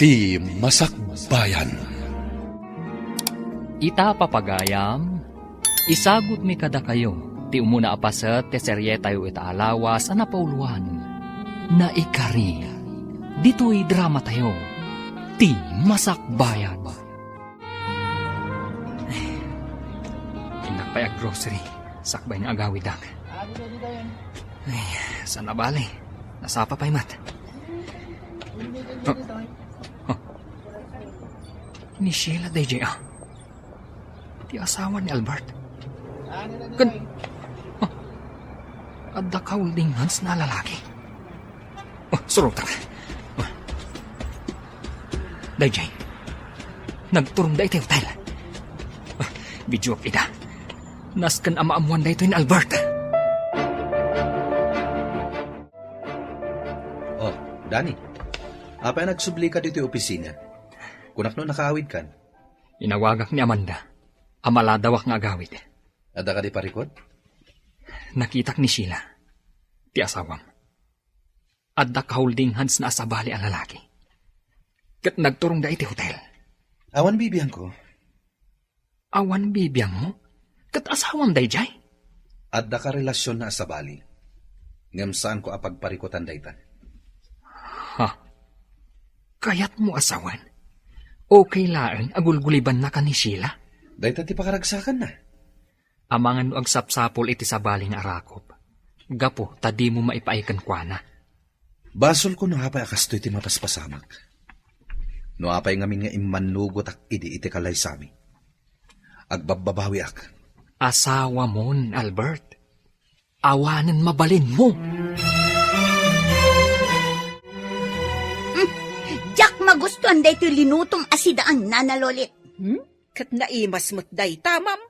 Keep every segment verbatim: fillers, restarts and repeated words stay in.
Ti Masakbayan. Ita, papagayam, isagutmi kadakayo ti umuna a paset ti serietayo ita a lawas a napauloan, Naikari. Ditoy dramatayo, Ti Masakbayan. Innak pay ag-grocery, sakbay nga agawidak. Ay, saan a bale? Nasapa pay met. Oh. Oh. Ni Sheila daydiay, ah. Ti asawa ni Albert. Ken, oh. Adda ka holding hands na lalaki. Oh, surotak. Oh. Daydiay. Nagturongda iti hotel. Oh, videoak ida. Nasken a maammoan daytoy ni Albert. Oh, Danny. Apay a nagsublika ditoy opisina? Kunak no nakaawidkan. Inawagak ni Amanda a maladawak nga agawid. Adda kadi parikut? Nakitak ni Sheila, ti asawam. Adda ka holding hands na a sabali a lalaki. Ket nagturongda iti hotel. Awan bibiangko. Awan bibiangmo? Ket asawam daydiay? Adda ka relasionna a sabali. Ngem saanko a pagparikutan dayta. Ha? Kayatmo a sawen? Okay laeng a gulgulibannaka ni Sheila? Dayta ti pakaragsakanna. Amangan no agsapsapul iti sabali nga arakop, gapu ta dimo maipaay kenkuana. Basolko no apay a kastoy ti mapaspasamak. No apay ngamin nga immannugotak idi iti kalaysami. Agbabbabawiak. Asawamon, Albert. Awanen mabalinmo. Hmm, diak magustuan daytoy linutom a sidaan, Nana Lolit. Hmm? Ket naimas met dayta, ma'am.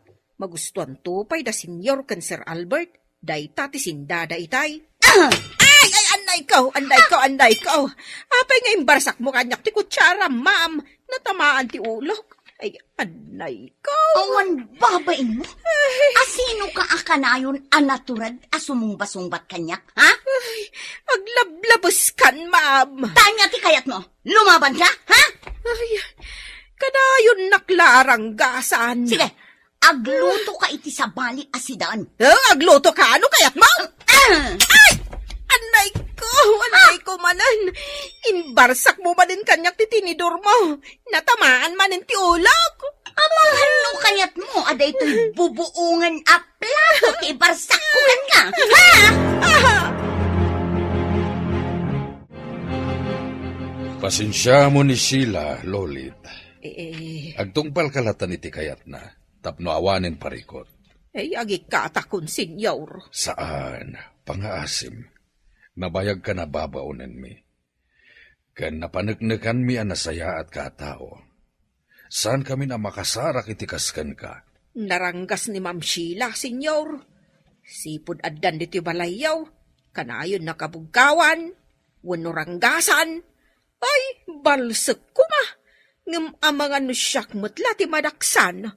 Magustuanto pay da Senyor ken Sir Albert. Dayta ti sindada itay. Ah! Ay, ay, anayko, anayko, anayko. Apay nga imbarsakmo kaniak ti kutsara, ma'am? Natamaan ti ulok. Ay, anayko. Awan babainmo? Ay. Asinoka a kanayon a natured a sumumbasungbat kaniak, ha? Ay, aglablabeskan, ma'am. Tanya ti kayatmo. Lumabanka, ha? Ay, kanayon naklaranggasan. Sige, aglutoka iti sabali a sidaan. Eh, aglutoka? Ano kayatmo? Ah! Ay! Anayko, anayko manen. Imbarsakmo manen kaniak ti tinidormo. Natamaan manen ti ulok. Amangan no kayatmo a daytoy bubuongen a plato ti ibarsakko kenka. Ha? Ah! Pasensiamon ni Sheila, Lolit. Eh, eh. Agtungpalka latta iti kayatna, tapno awanen parikut. Eh, agikkatakon, Senyor. Saan, pangaasim. Nabayagkan a babaonenmi. Ken napaneknekanmi a nasayaatka a tao. Saankamin a makasarak iti kas kenka. Naranggas ni Ma'am Sheila, Senyor. Sipud addan ditoy balayyo, kanayon nakabuggawan, wenno ranggasan. Ay, balsek koma. Ngem amangan no siak met la ti madaksan.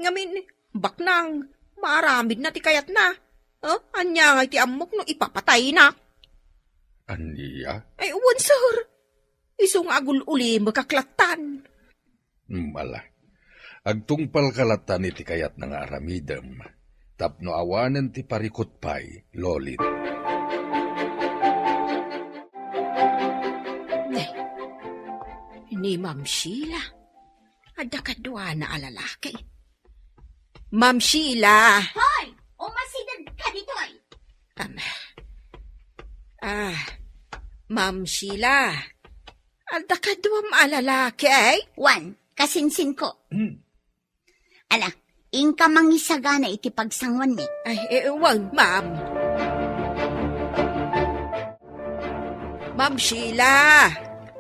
Ngamin, baknang, maaramidna ti kayatna. Oh, ania ngay ti ammok no ipapatayna? Ania? Ay, wen, sir. Isu nga agul-ulimekak lattan. Hmm, ala. Agtungpalka lattan iti kayatna nga aramidem, tapno awanen ti parikut pay, Lolit. Ne, ni Ma'am Sheila. Adda kaduana a lalaki. Ma'am Sheila! Hoy! Umasideg ka ditoy! Am, ah, Ma'am Sheila, adda kaduam a lalaki, eh? Wan, kasinsinko. Hmm. Ala, inka mangisagana iti pagsanguanmi. Ay, eh, wan, ma'am. Ma'am Sheila!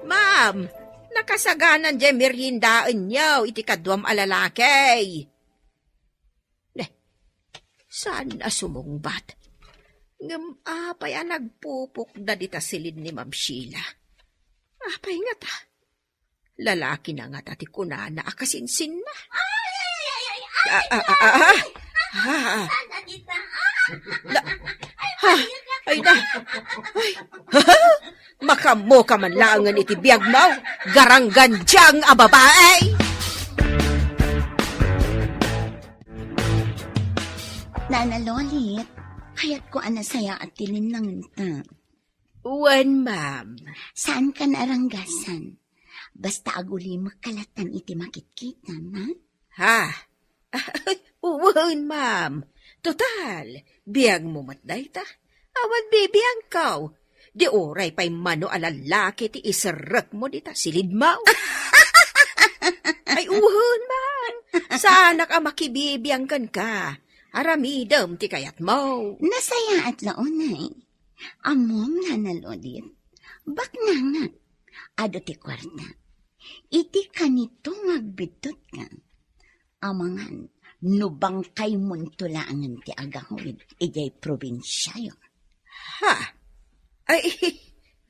Ma'am, nakasaganan diay meriendaenyo iti kaduam a lalaki. Ne, saan a sumungbat? Ngem apay a nagpupukda dita silin ni Ma'am Sheila? Apay ngata? Lalakina ngata ti kunana a kasinsinna? Ay, ay, ay, ay, ay, Ah, ah, ah, ah, ah. Ah. Saan na dita? Ah, La-, ay, ha? Ay, na. Ay. Makaammo ka man laengen iti biagmo, garanggandiang a babae! Nana Lolit, kayatko a nasayaat ti linnangenta. Wen, ma'am. Saankan a ranggasan. Basta agulimek ka latta iti makitkitam, ha? Ha? Wen, ma'am. Total, biagmo met dayta. Awan bibiangko. Di uray pay mano a lallaki ti iserrekmo dita silidmo. Ay, wen, ma'am. Saanak a makibibiang kenka. Aramidem ti kayatmo. Nasayaat la unay. Ammom, Nana Lolit. Baknangak. Adu ti kuarta. Iti kanito nga agbiddutka, amangan no bangkaymonto laengen ti agawid idiay probinsiayo. Ha? Ay,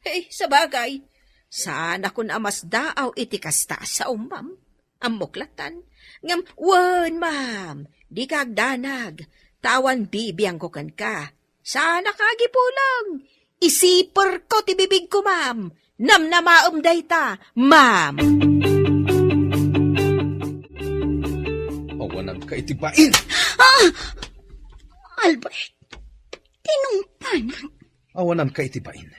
ay, sabagay, saanakon a masdaaw iti kasta a sao, ma'am. Ammok lattan. Ngem, wen, ma'am, dika agdanag, ta awan bibiangko kenka. Saanak a agipulong. Isiperko ti bibigko, ma'am. Namnamaem dayta, ma'am. Awananka iti bain! Ah! Albert, tinungpanak. Awananka iti bain.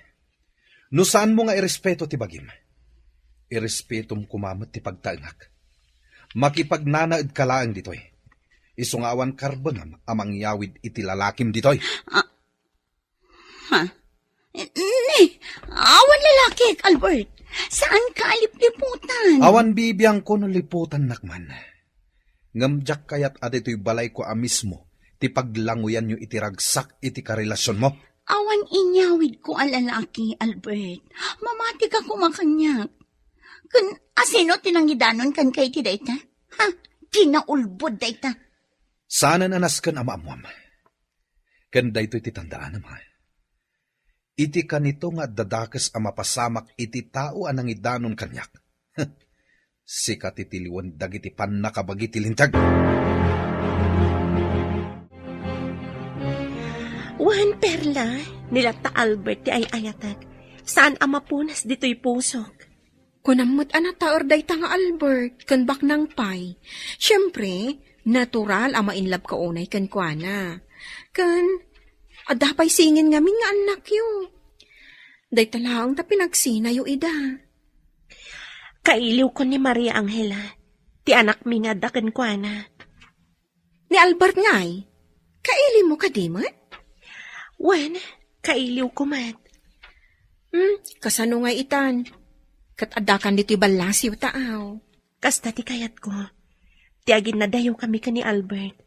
No saanmo nga irespeto ti bagim, irespetom koma met ti pagtaengak. Makipagnanaedka laeng ditoy. Isu nga awan karbengam a mangyawid iti lalakim ditoy. Ah, Ha? Ni, awan lalakik, Albert. Saanka a lipliputan. Awan bibiangko no liputannak man. Ngem diak kayat a ditoy balayko a mismo ti paglanguyanyo iti ragsak iti karelasionmo. Awan inyawidko a lalaki, Albert. Mamatika koma kaniak. Ken asino ti nangidanon kenka iti dayta? Ha? Kinaulbod dayta. Saanen a nasken a maammoam. Ken daytoy ti tandaanam, ha? Iti kanito nga adda dakes a mapasamak iti tao a nangidanon kaniak. Sika ti tiliwen dagiti pannakabagi ti linteg. Wen, Perla, ni latta Albert ti ay-ayatek. Saan a mapunas ditoy pusok. Kunam met a nataer dayta nga Albert ken baknang pay. Siempre, natural a ma-inlove ka unay kenkuana. Ken, adda pay singin ngamin nga annakyo. Dayta laeng ta pinagsinayo ida. Kailiwko ni Maria Angela, ti anakmi nga adda kenkuana. Ni Albert ngay, kailimo kadi met? Wen, kailiwko met. Hmm, kasano ngay itan? Ket addakan ditoy ballasiw ta aw. Kasta ti kayatko. Ti aginnadayokami ken ni Albert.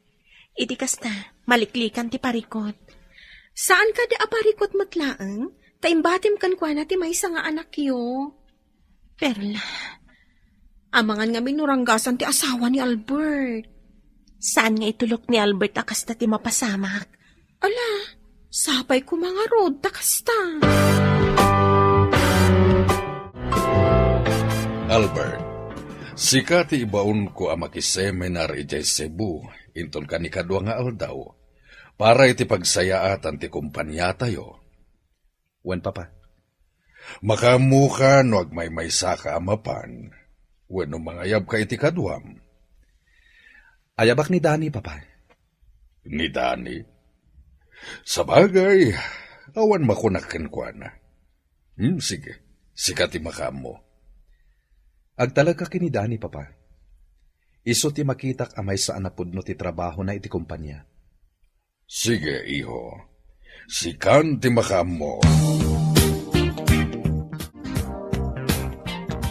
Iti kasta, maliklikan ti parikut. Saan kadi a parikut met laeng? Ta imbatim kenkuana ti maysa nga anakyo. Perla. Amangan ngamin no ranggasan ti asawa ni Albert. Saan nga itulok ni Albert a kasta ti mapasamak? Ala, sapay koma ngarud ta kasta. Albert, sika ti ibaonko a makiseminar idiay Cebu inton kanikadua nga aldaw para iti pagsayaatan ti kompaniatayo. Wen, Papa. Makaammoka no agmaymaysaka a mapan, wenno mangayabka iti kaduam. Ayabak ni Dani, Papa. Ni Dani? Sabagay, awan makunak kenkuana. Hmm, sige, sika ti makaammo. Agtalekka ken ni Dani, Papa. Isu ti makitak a maysa a napudno ti trabahona iti kompania. Sige, iho. Sikan ti makaammo.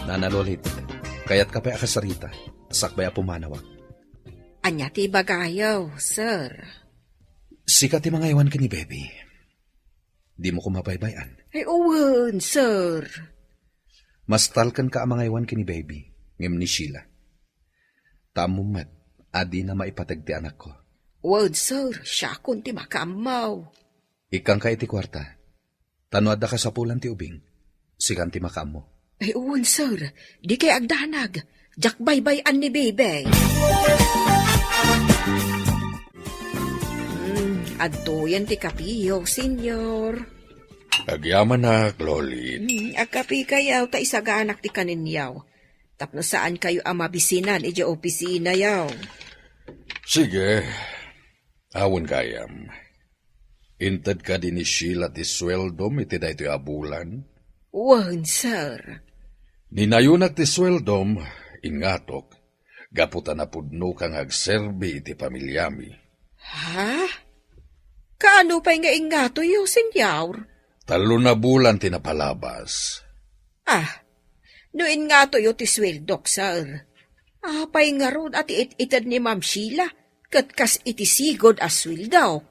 Nana Lolit, kayatka pay a kasarita, sakbay a pumanawak. Ania ti ibagayo, sir? Sika ti mangaywan ken ni Baby. Dimo koma baybay-an. Ay, wen, sir. Mastalkenka a mangaywan ken ni Baby, ngem ni Sheila. Ta ammom met a dina maipateg ti anakko. Wen, sir, siakon ti makaammo. Ikkanka iti kuarta. Ta no adda kasapulan ti ubing, sikan ti makaammo. Ay, wen, sir, dikay agdanag. Diak baybay-an ni Baby. Hmm, adtoyen ti kapiyo, senyor. Agyamanak, Loli. Hmm, agkapikayaw ta isaganak ti kaninyaw. Tapno saankayo a mabisinan idiay opisinayaw. Sige. Awan gayam. Inted kadi ni Sheila ti sueldom iti daytoy a bulan? Wen, sir. Ninayonak ti sueldom, ingatok, gapu ta napudnoka nga agserbi iti pamiliami. Ha? Kaano pay nga ingatoyo, Senyor? Tallo na bulan ti napalabas. Ah, no ingatoyo ti sueldok, sir, apay ngarud a ti it-ited ni Ma'am Sheila ket kas iti sigud a sueldok?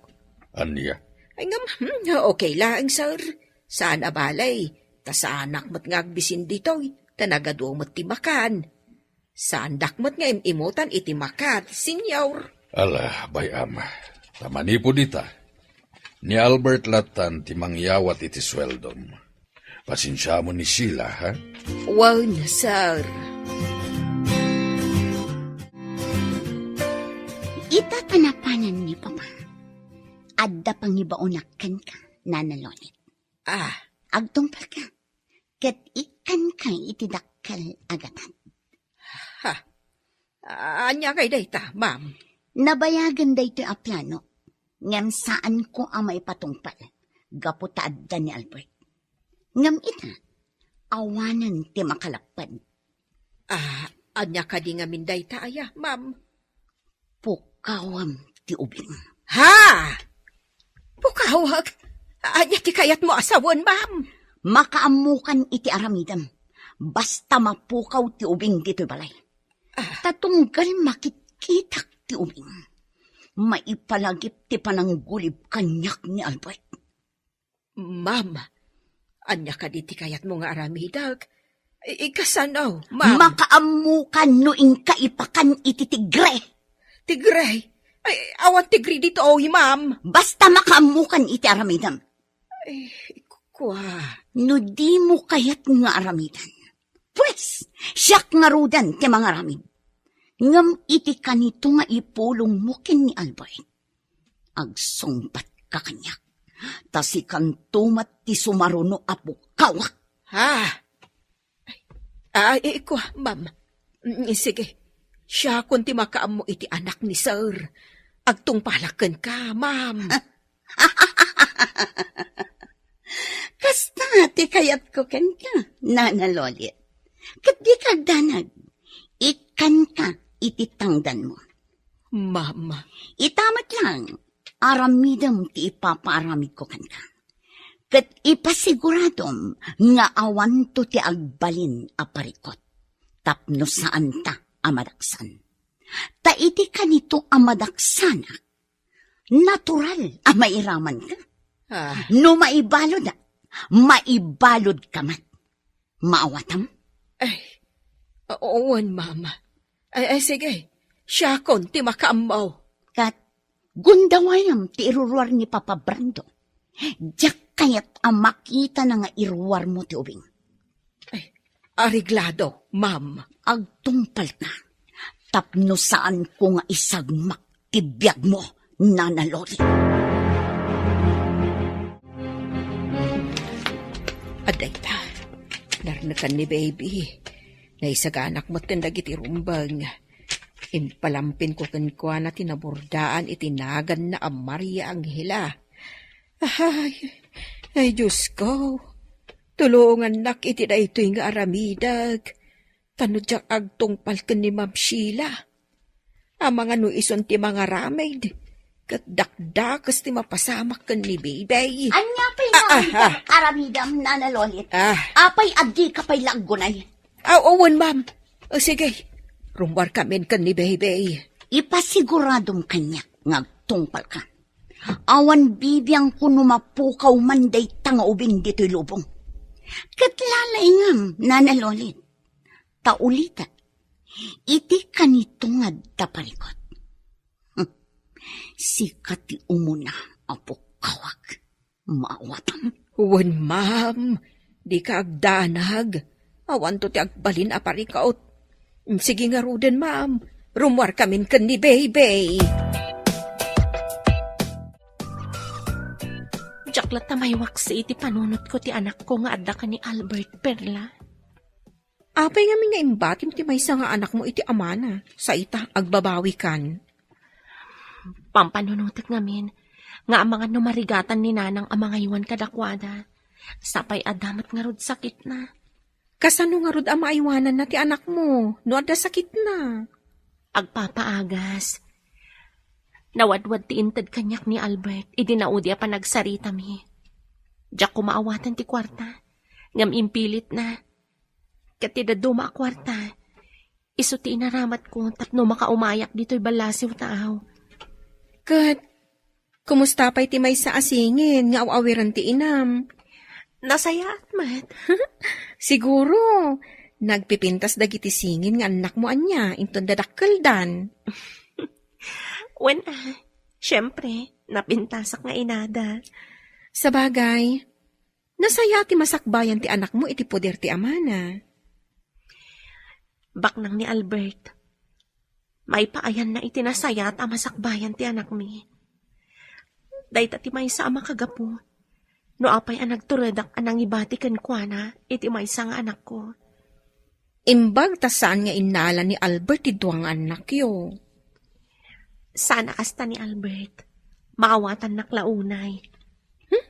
Ania? Ay ngem, hmm, okay laeng, sir. Saan a balay, ta saanak met nga agbisin ditoy, ta nagadu met ti makan. Saandak met nga im-imutan iti makat, Senyor. Ala, bay-am. Ta manipud ita, ni Albert latan ti mangyawat iti sueldom. Pasensiamon ni Sheila, ha? Wen, sir. Ita ta napanan ni Papa, adda pangibaonak kenka, Nana Lolit. Ah. Agtungpalka, ket ikkanka iti dakkel a gatad. Ha? Ania kay dayta, ma'am? Nabayagen daytoy a plano, ngem saanko a maipatungpal gapu ta adda ni Albert. Ngem ita, awanen ti makalapped. Ah, ania kadi ngamin dayta aya, ma'am? Pukawem ti ubing. Ha? Pukawek? Ania ti kayatmo a sawen, ma'am? Makaammokan iti aramidem. Basta mapukaw ti ubing ditoy balay. Ah. Ta tunggal makitkitak ti ubing, maipalagip ti pananggulib kaniak ni Albert. Ma'am, ania kadi ti kayatmo nga aramidek? I-, ikasano, ma'am? Makaammokan no inka ipakan iti tigre. Tigre? Ay, awan tigre ditoy, ma'am. Basta makaammokan iti aramidem. Ay, kua. No dimo kayat nga aramidan, pues, siak ngaruden ti mangaramid. Ngem iti kanito nga ipulongmo ken ni Albert, agsungbatka kaniak, ta sikanto met ti sumaruno a pukkawak. Ha? Ah, eh, kua, ma'am. Mm, sige. Siakon ti makaammo iti anak ni sir. Agtungpalak kenka, ma'am. Kasta ti kayatko kenka, Nana Lolit. Ket dika agdanag. Ikkanka iti tangdanmo. Ma'am. Ita met lang, aramidem ti ipapaaramidko kenka. Ket ipasiguradom nga awanto ti agbalin a parikut tapno saanta a madaksan. Ta iti kanito a madaksanak, natural a mairamanka. Ah. No maibaludak, maibaludka met. Maawatam? Ay, a-, wen, ma'am. Ay, ay, sige. Siakon ti makaammo. Ket gundawayam ti iruruar ni Papa Brando. Diak kayat a makitana nga iruarmo ti ubing. Ay, areglado, ma'am. Agtungpalka tapno saanko nga isagmak ti biagmo, Nana Loli. Adda ita, narnekan ni Baby. Naisaganak metten dagiti rumbeng. Impalampinko kenkuana ti nabordaan iti naganna a Maria Angela. Ay, ay, Diosko, tulongannak iti daytoy nga aramidek. Ta no diak agtungpal ken ni Ma'am Sheila, amangan no isun ti mangaramid, ket dakdakes ti mapasamak ken ni Baby. Ania pay nga aramidem, Nana Lolit? Ah. Apay a dika pay la aggunay? Aw, wen, ma'am. O, sige. Rummuarkamin ken ni Baby. Ipasiguradom kaniak nga agtungpalka. Awan bibiangko no mapukaw man dayta nga ubing ditoy lubong. Ket lalaingam, Nana Lolit. Ta ulitek, iti kanito nga adda parikut, sika ti umuna a pukkawak. Maawatam? Wen, ma'am. Dika agdanag. Awanto ti agbalin a parikut. Sige ngaruden, ma'am. Rummuarkamin ken ni Baby. Diak latta maiwaksi iti panunotko ti anakko nga adda ken ni Albert, Perla. Apay ngamin nga imbatim ti maysa nga anakmo iti amana? Sa ita, agbabawikan. Pampanunotek ngamin nga amangan no marigatan ni nanang a mangaywan kadakuada. Sapay adda met ngarud sakitna. Kasano ngarud a maaywananna ti anakmo no adda sakitna? Agpapaagas. Nawadwad ti inted kaniak ni Albert idi naudi a panagsaritami. Diak koma awaten ti kuarta, ngem impilitna. Ket ti dadduma a kuarta, isu ti inaramatko tapno makaumayak ditoy ballasiw taaw. Ket, kumusta pay ti maysa a singin nga aw-awiran ti inam? Nasayaat met. Siguro, nagpipintas dagiti singin nga annakmo ania inton dadakkeldan. Wen, ah, siempre, napintasak nga inada. Sabagay, nasayaat ti masakbayan ti anakmo iti poder ti amana. Baknang ni Albert, maipaayanna iti nasayaat a masakbayan ti anakmi. Dayta ti maysa a makagapu no apay a nagturedak a nangibati kenkuana iti maysa nga anakko. Imbag ta saan nga innala ni Albert ti dua nga annakyo. Saan a kasta ni Albert. Maawatannak la unay. Hmm?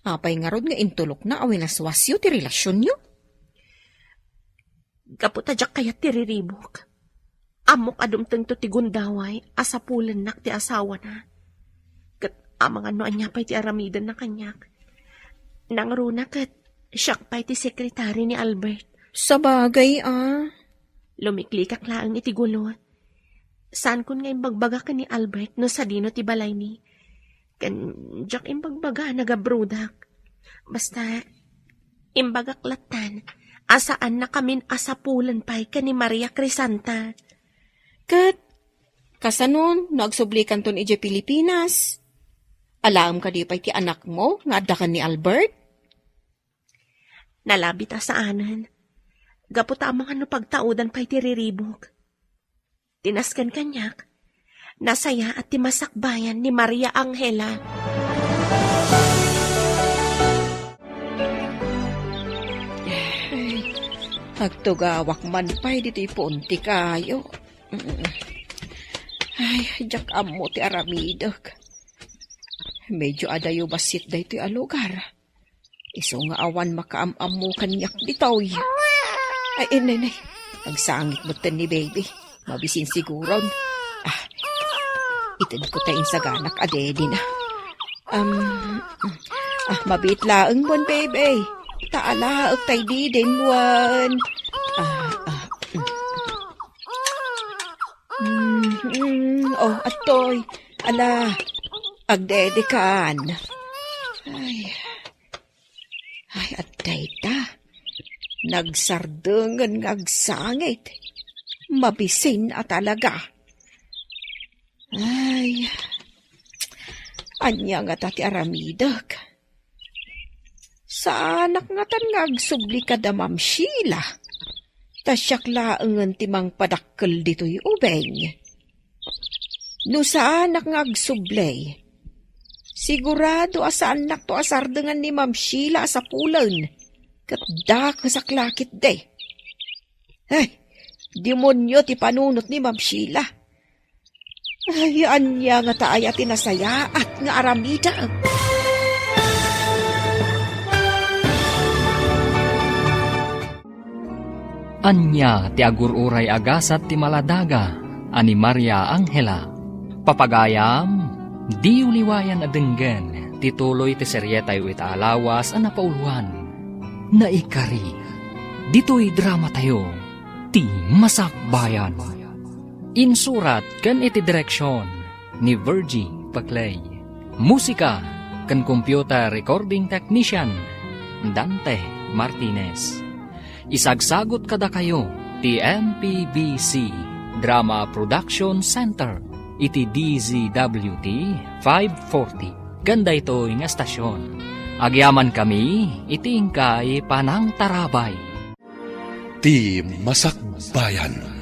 Apay ngarud nga intulokna a winaswasyo ti relasionyo? Gapu ta diak kayat ti riribuk. Ammok a dumtengto ti gundaway a sapulennak ti asawana. Ket amangan no ania pay ti aramidenna kaniak. Nangruna ket siak pay ti sekretari ni Albert. Sabagay, ah. Lumiklikak laeng iti gulo. Saankon nga imbagbaga ken ni Albert no sadino ti balaymi. Ken diak imbagbaga a nagabrudak. Basta, imbagak lattan a saannakamin a sapulen pay ken ni Maria Crisanta. Ket, kasano no agsublikanton idiay Pilipinas? Alaem kadi pay ti anakmo nga adda ken ni Albert? Nalabit a saanen. Gapu ta amangan no pagtaudan pay ti riribuk. Ti nasken kaniak, nasayaat ti masakbayan ni Maria Angela. Ay, agtugawak man pay ditoy puon ti kayo. Mm. Ay, diak ammo ti aramidek. Medyo adayo bassit daytoy a lugar. Isu nga awan makaam-ammo kaniak ditoy. Ay, inay, nay. Agsangit metten ni baby. Mabisin siguron. Ah, itedko ta insaganak a daddy na. Um, ah, mabiit laeng wen, baby. Ta alaek tay didin wen. Ah, ah, mm. Mm, mm, oh, atoy. Ala, agdedikan. Ay. Ay, adda ita. Nagsardengen nga agsangit. Mabisin a talaga. Ay, ania ngata ti aramidek? Saanak ngatan nga agsubli kada Ma'am Sheila. Ta siak laengen ti mangpadakkel ditoy ubing. No saanak nga agsubli, sigurado a saannakto a sardengan ni Ma'am Sheila a sapulen, ket dakesak la ketdi. Ay, demonio ti panunot ni Ma'am Sheila. Ay, ania ngata aya ti nasayaat nga aramidek? Ania ti agur-uray a gasat ti maladaga a ni Maria Angela? Papagayam, diyo liwayan a denggen ti tuloy ti serietayo ita a lawas a napauluan, Naikari, ditoy dramatayo, Ti Masakbayan. Insurat ken iti direksion ni Virgie Paclay. Musika ken computer recording technician, Dante Martinez. Isagsagut kadakayo ti M P B C Drama Production Center iti D Z W T five forty. Ken daytoy nga estasion, agyamankami iti inkay panangtarabay. Ti Masakbayan.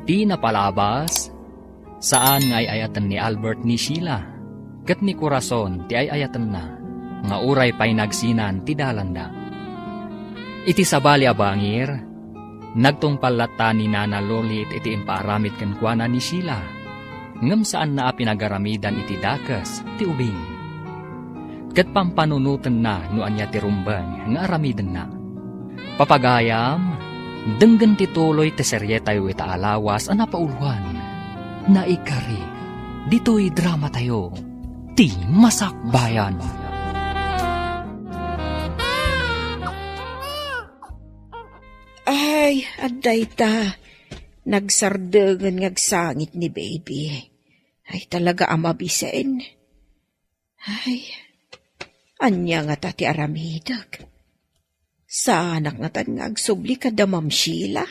Ti napalabas, saan nga ay-ayaten ni Albert ni Sheila. ket ni Corazon ti ay-ayatenna nga uray pay nagsinan ti dalanda. Iti sabali a bangir, nagtungpal latta ni Nana Lolit iti impaaramid kenkuana ni Sheila, ngem saanna a pinagaramidan iti dakes ti ubing. Ket pampanunotenna no ania ti rumbeng nga aramidenna. Papagayam, denggen ti tuloy ti serietayo ita a lawas a napauloan. Naikari, ditoy dramatayo, ti Masakbayan. Ay, adda ita. Nagsardengen nga agsangit ni baby. Ay, talaga a mabisen. Ay, ania ngata ti aramidek? Saanak ngatan nga agsubli kada Ma'am Sheila?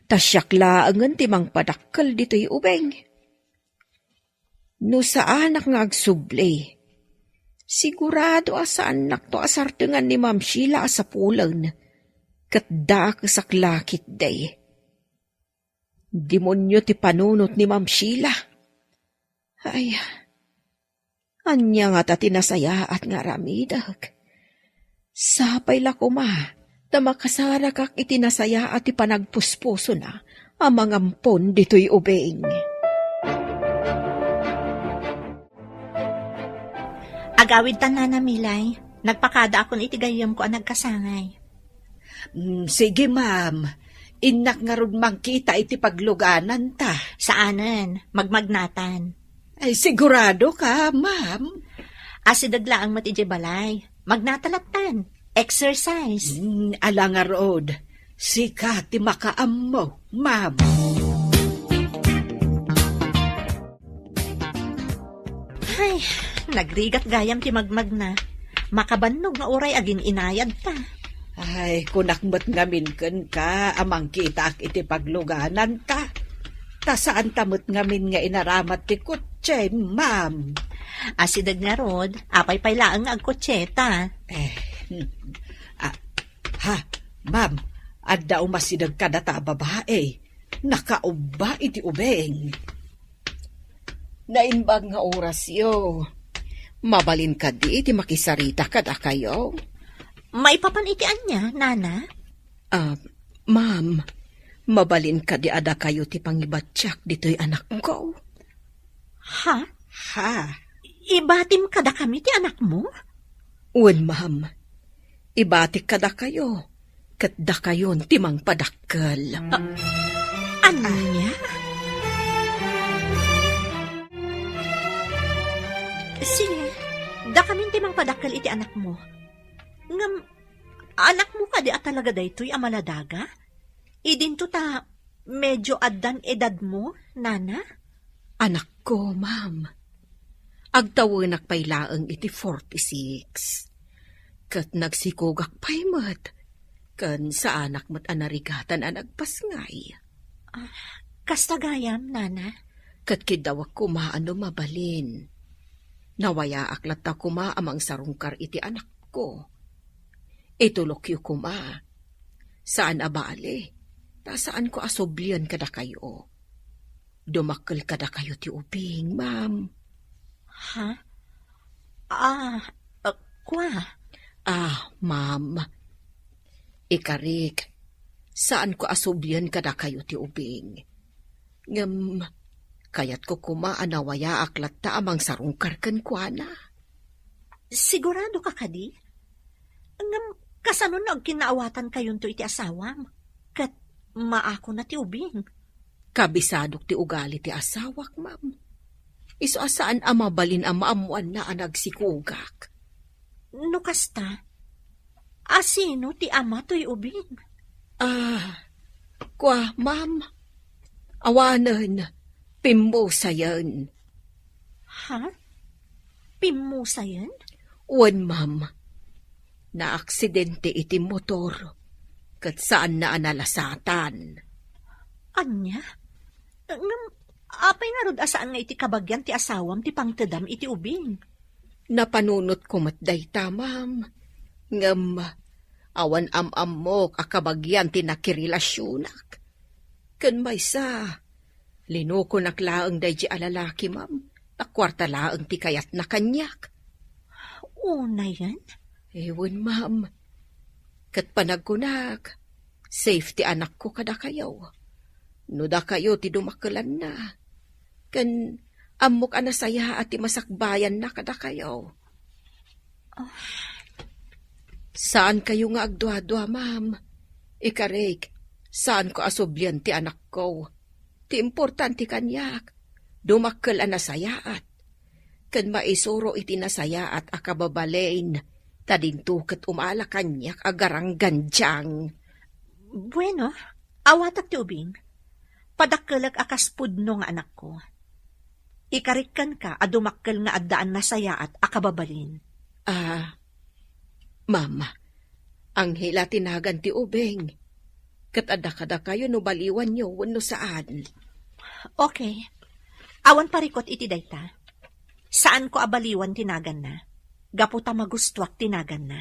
Ta siak laengen ti mangpadakkel ditoy ubing. No saanak nga agsubli, sigurado a saannakto a sardengan ni Ma'am Sheila a sapulen, ket dakesak la ketdi. Demonio ti panunot ni Ma'am Sheila. Ay, ania ngata ti nasayaat nga aramidek? Sapay la koma ta makasarakak iti nasayaat ti panagpuspusona a mangampon ditoy ubing. Agawidtan, Nana Milay. Nagpakadaakon iti gayyemko a nagkasangay. Mm, sige, ma'am. Innak ngarud mangkita iti paglugananta. Saanen, magmagnatan. Ay, sigurado ka, ma'am? Asideg laeng met idiay balay. Magnata lattan. Exercise. Mm, ala ngarud. Sika ti makaammo, ma'am. Ay, nagrigat gayam ti magmagna. Makabannog nga uray agin-inayadta. Ay, kunak met ngamin kenka a mangkitaak iti paglugananta. Ta saanta met ngamin nga inaramat ti kotse, ma'am. Asideg ngarud, apay pay laeng nga agkotseta? Eh, ah, ha, ma'am, adda umasideg kadata a babae. Nakaubba iti ubing. Naimbag nga orasyo. Mabalin kadi ti makisarita kadakayo? Maipapan iti ania, Nana? Ah, ma'am, mabalin kadi a dakayo ti pangibatiak ditoy anakko? Ha? Ha? Ibatim kadakami ti anakmo? Wen, ma'am. Ibatik kadakayo, ket dakayon ti mangpadakkel. A-, ania? Sige, dakamin ti mangpadakkel iti anakmo. Ngem, anakmo kadi a talaga daytoy a maladaga? Idinto ta medio addan edadmo, Nana? Anakko, ma'am. Agtawenak pay laeng iti forty-six. Ket nagsikogak pay met. Ken saanak met a narigatan a nagpasngay. Ah, kasta gayam, Nana? Ket kiddawek koma a no mabalin. Nawayaak latta koma a mangsarungkar iti anakko. Itulokyo koma. Saan a bale, ta saanko a sublian kadakayo. Dumakkel kadakayo ti ubing, ma'am. Ha? Ah, ah, kua? Ah, ma'am. Ikarik, saanko a sublian kadakayo ti ubing. Ngem, kayatko koma a nawayaak latta a mangsarungkar kenkuana. Sigurado ka kadi? Ngem, kasano no agkinnaawatan kayonto iti asawam? Ket maakona ti ubing. Kabisadok ti ugali ti asawak, ma'am. Isu a saan a mabalin a maammoanna a nagsikogak. No kasta, a sino ti ama toy ubing? Ah, kua, ma'am. Awanen, pimmusayen. Ha? Pimmusayen? Wen, ma'am. Naaksidente iti motor, ket saanna a nalasatan. Ania? Ngem, apay ngarud a saan nga iti kabagian ti asawam ti pangtedam iti ubing? Napanunotko met dayta, ma'am. Ngem, awan am-ammok a kabagian ti nakirelasionak. Ken maysa, linukonak laeng daydi a lalaki, ma'am. ta kuarta laeng ti kayatna kaniak. Unayen? Ewan, ma'am. Ket panagkunak, safe ti anakko kadakayo. No dakayo ti dumakkelanna, ken ammok a nasayaat ti masakbayanna kadakayo. Ah. Saan kayo nga agduadua, ma'am. Ikarik, saan ko a sublian ti anakko. Ti importante kaniak, dumakkel a nasayaat. Ken maisuro iti nasayaat a kababalin, ta dinto ket umala kaniak a garanggandiang. Bueno, awatak ti ubing. Padakkelek a kas pudno nga anakko. Ikarikkanka a dumakkel nga addaan nasayaat a kababalin. Ah, ma'am, Angela ti nagan ti ubing. Ket adda kadakayo no baliwanyo wenno saan. Okay. Awan parikut iti dayta. Saanko a baliwan ti naganna. Gapu ta magustuak ti naganna.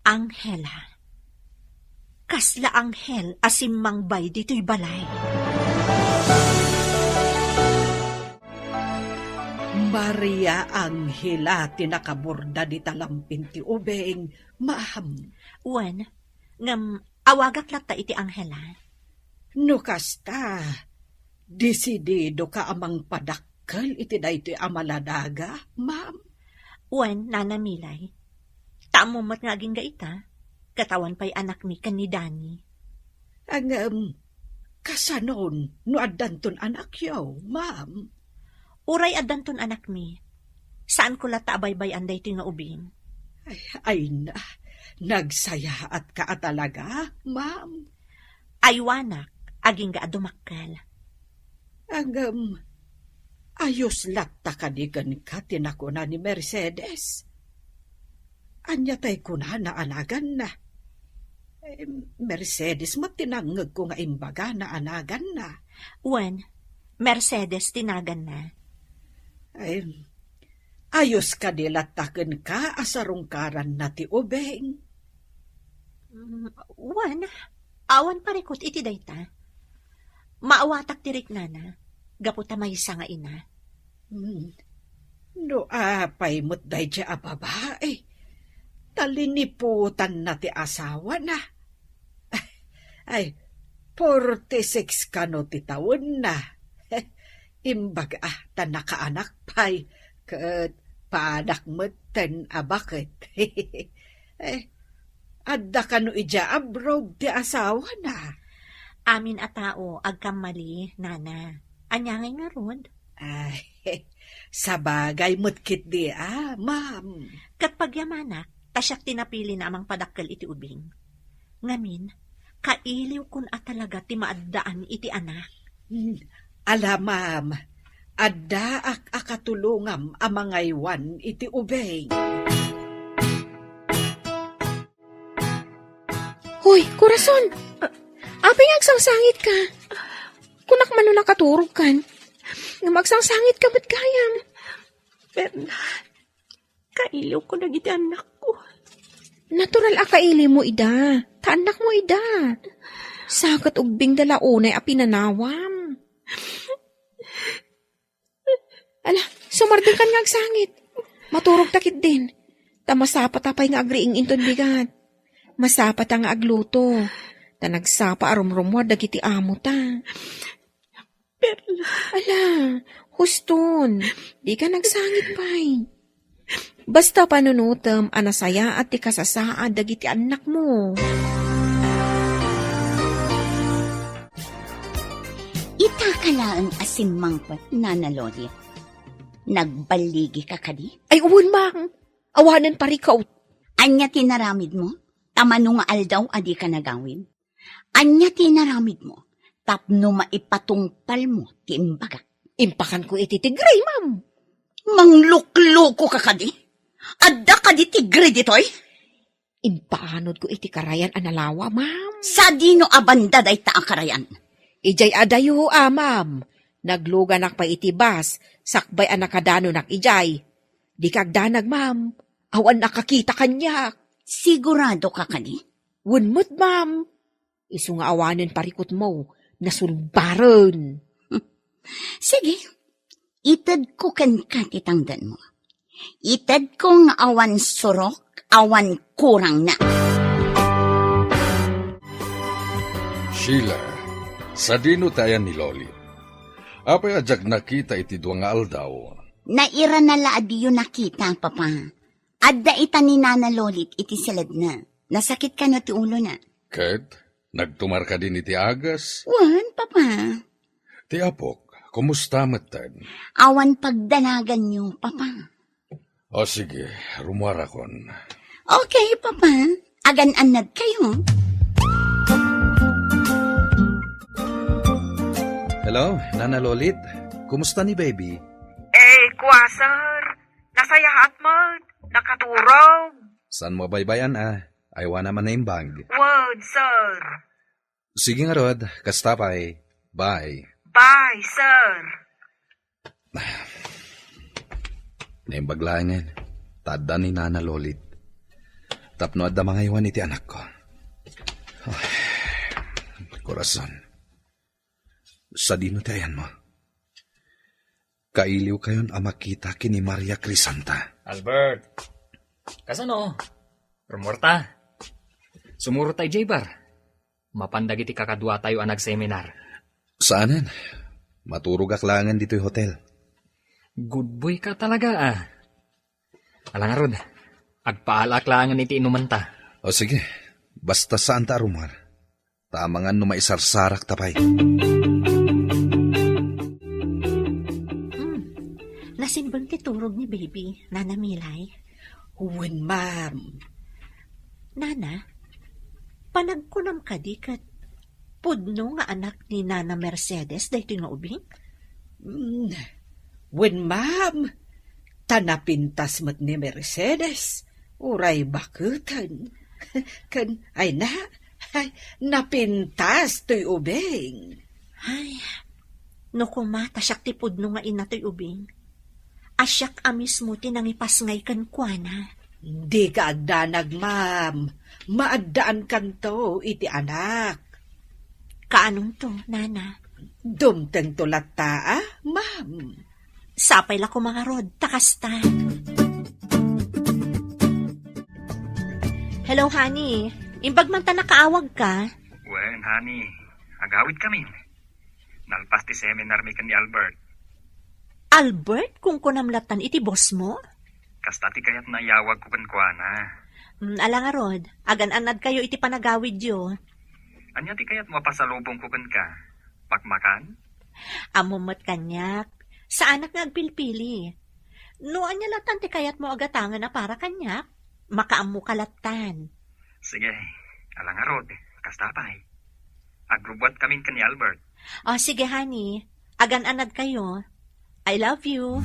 Angela. Kasla anghel a simmangbay ditoy balay. Maria Angela ti nakaborda dita lampin ti ubing, ma'am. Wen, ngem awagak latta iti Angela. No kasta, desididoka a mangpadakkel iti daytoy a maladaga, ma'am? Wen, Nana Milay. Ta ammom met nga agingga ita, ket awan pay anakmi ken ni Dani. Ngem, kasanon no addanton anakyo, ma'am? Uray addanton anakmi, saanko latta a baybay-an daytoy nga ubing. Ay, ay na, nagsayaatka a talaga, ma'am. Aywanak, agingga a dumakkel. Ngem, ayos latta kadi kenka ti nakuna ni Mercedes? Ania tay kunana a naganna? Eh, Mercedes met ti nangngegko nga imbagana a naganna. Wen, Mercedes ti naganna. Ay, ayos kadi latta kenka a sarungkaranna ti ubing? Mm, wen, awan parikut iti dayta. Maawatak ti riknana, gapu ta maysa nga ina. Hmm. No apay met daydiay a babai, ta liniputanna ti asawana. Ay, forty-six kano ti tawenna. Imbaga ta nakaanak pay, ket padak metten a baket. Eh, adda kano idiay abroad ti asawana? Amin a tao agkammali, Nana. Ania ngay ngarud? Ay, sabagay met ketdi a, ma'am. Ket pagyamanak, ta siak ti napilina a mangpadakkel iti ubing. Ngamin, kailiwkon a talaga ti maaddaan iti anak. Hmm. Ala, ma'am, addaak a katulongam a mangaywan iti ubing. Hoy, korason! Apay nga agsangsangitka? Kunak man no nakaturogkan. Ngem agsangsangitka met gayam. Berna, kailiwko dagiti annakko. Natural a kailiwmo ida. Ta annakmo ida. Sa ket ubbingda la unay a pinanawam. Ala, sumardengkan nga agsangit. Maturogta ketdin. Ta masapata pay nga agriing inton bigat. Masapata nga agluto. Ta nagsapa a rumrumuar dagiti amota. Perla. Ala, huston. Dika nagsangit pay. Basta panunotem a nasayaat ti kasasaad dagiti annakmo. Itaka laeng a simmangpet, Nana Loli. Nagballigika kadi? Ay, wen, ma'am. Awanen parikut. Ania ti naramidmo? Ta mano nga aldaw a dika nagawid? Ania ti inaramidmo tapno maipatungpalmo ti imbagak? Impakanko iti tigre, ma'am. Manglukluko ka kadi? Adda kadi tigre ditoy? Impaanodko iti karayan a nalawa, ma'am. Sadino a banda dayta a karayan? Idiay adayo, a, ma'am. Nagluganak pay iti bus, sakbay a nakadanonak idiay. Dika agdanag, ma'am. Awan nakakita kaniak. Sigurado ka kadi? Wen met, ma'am. Isu nga awanen parikutmo, nasulbaren. Sige, itedko kenka ti tangdanmo. Itedko nga awan surok, awan kurangna. Sheila, sadino ti ayan ni Lolit? Apay a diak nakita iti dua nga aldaw? Nairana la a diyo nakita, Papa. Adda ita ni Nana Lolit iti siledna. Nasakit kano ti ulona. Ket nagtumar kadin iti agas? Wen, Papa. Ti apok, kumusta metten? Awan pagdanaganyo, Papa. O sige, rumuarakon. Okay, Papa. Agan-annad kayo. Hello, Nana Lolit. Kumusta ni baby? Eh, kua, sir. Nasayaat man. Nakaturog. Saan mo baybayan, ah? Aywana man naimbag. Word, sir. Sige ngarud, kasta pay. Bye. Bye, sir. Naimbag laengen, ta adda ni Nana Lolit. Tapno adda mangaywan iti anakko. Ay, korason. Sadino ti ayanmo? Kailiwkayon a makita ken ni Maria Crisanta. Albert, kasano? Rumuarta. Sumurot ta idiay bar. Mapan dagiti kakaduatayo a nagseminar. Saanen. Maturogak laengen ditoy hotel. Good boy ka talaga, ah. Ala ngarud, agpaalaak laengen iti inumenta. O sige, basta saanta a rumuar. Ta amangan no maisarsarakta pay. Hmm. Nasimbeng ti turog ni baby, Nana Milay. Wen, ma'am. Nana, panagkunam kadi ket pudno nga anak ni Nana Mercedes daytoy nga ubing? Mm, wen, ma'am. Ta napintas met ni Mercedes, uray baketen. Ken, ay na, ay, napintas toy ubing. Ay, no koma ta siak ti pudno nga ina toy ubing, a siak a mismo ti nangipasngay kenkuana. Dika agdanag, ma'am. Maaddaankanto iti anak. Kaanonto, Nana? Dumtengto latta, a, ma'am. Sapay la koma ngarud, ta kasta. Hello, honey. Imbag man ta nakaawagka? Wen, honey. Agawidkamin. Nalpas ti seminar mi ken ni Albert. Albert, kunkunam lattan iti boss mo? Kasta ti kayatna a iyawagko kenkuana. Mm, ala ngarud, agan-annadkayo iti panagawidyo. Ania ti kayatmo a pasalubongko kenka? Pakmakan? Ammom met kaniak, saanak nga agpilpili. No ania lattan ti kayatmo a gatangen a para kaniak, makaammoka lattan. Sige, ala ngarud, kasta pay. Agrubbuatkamin ken ni Albert. O, sige, honey. Agan-annadkayo. I love you.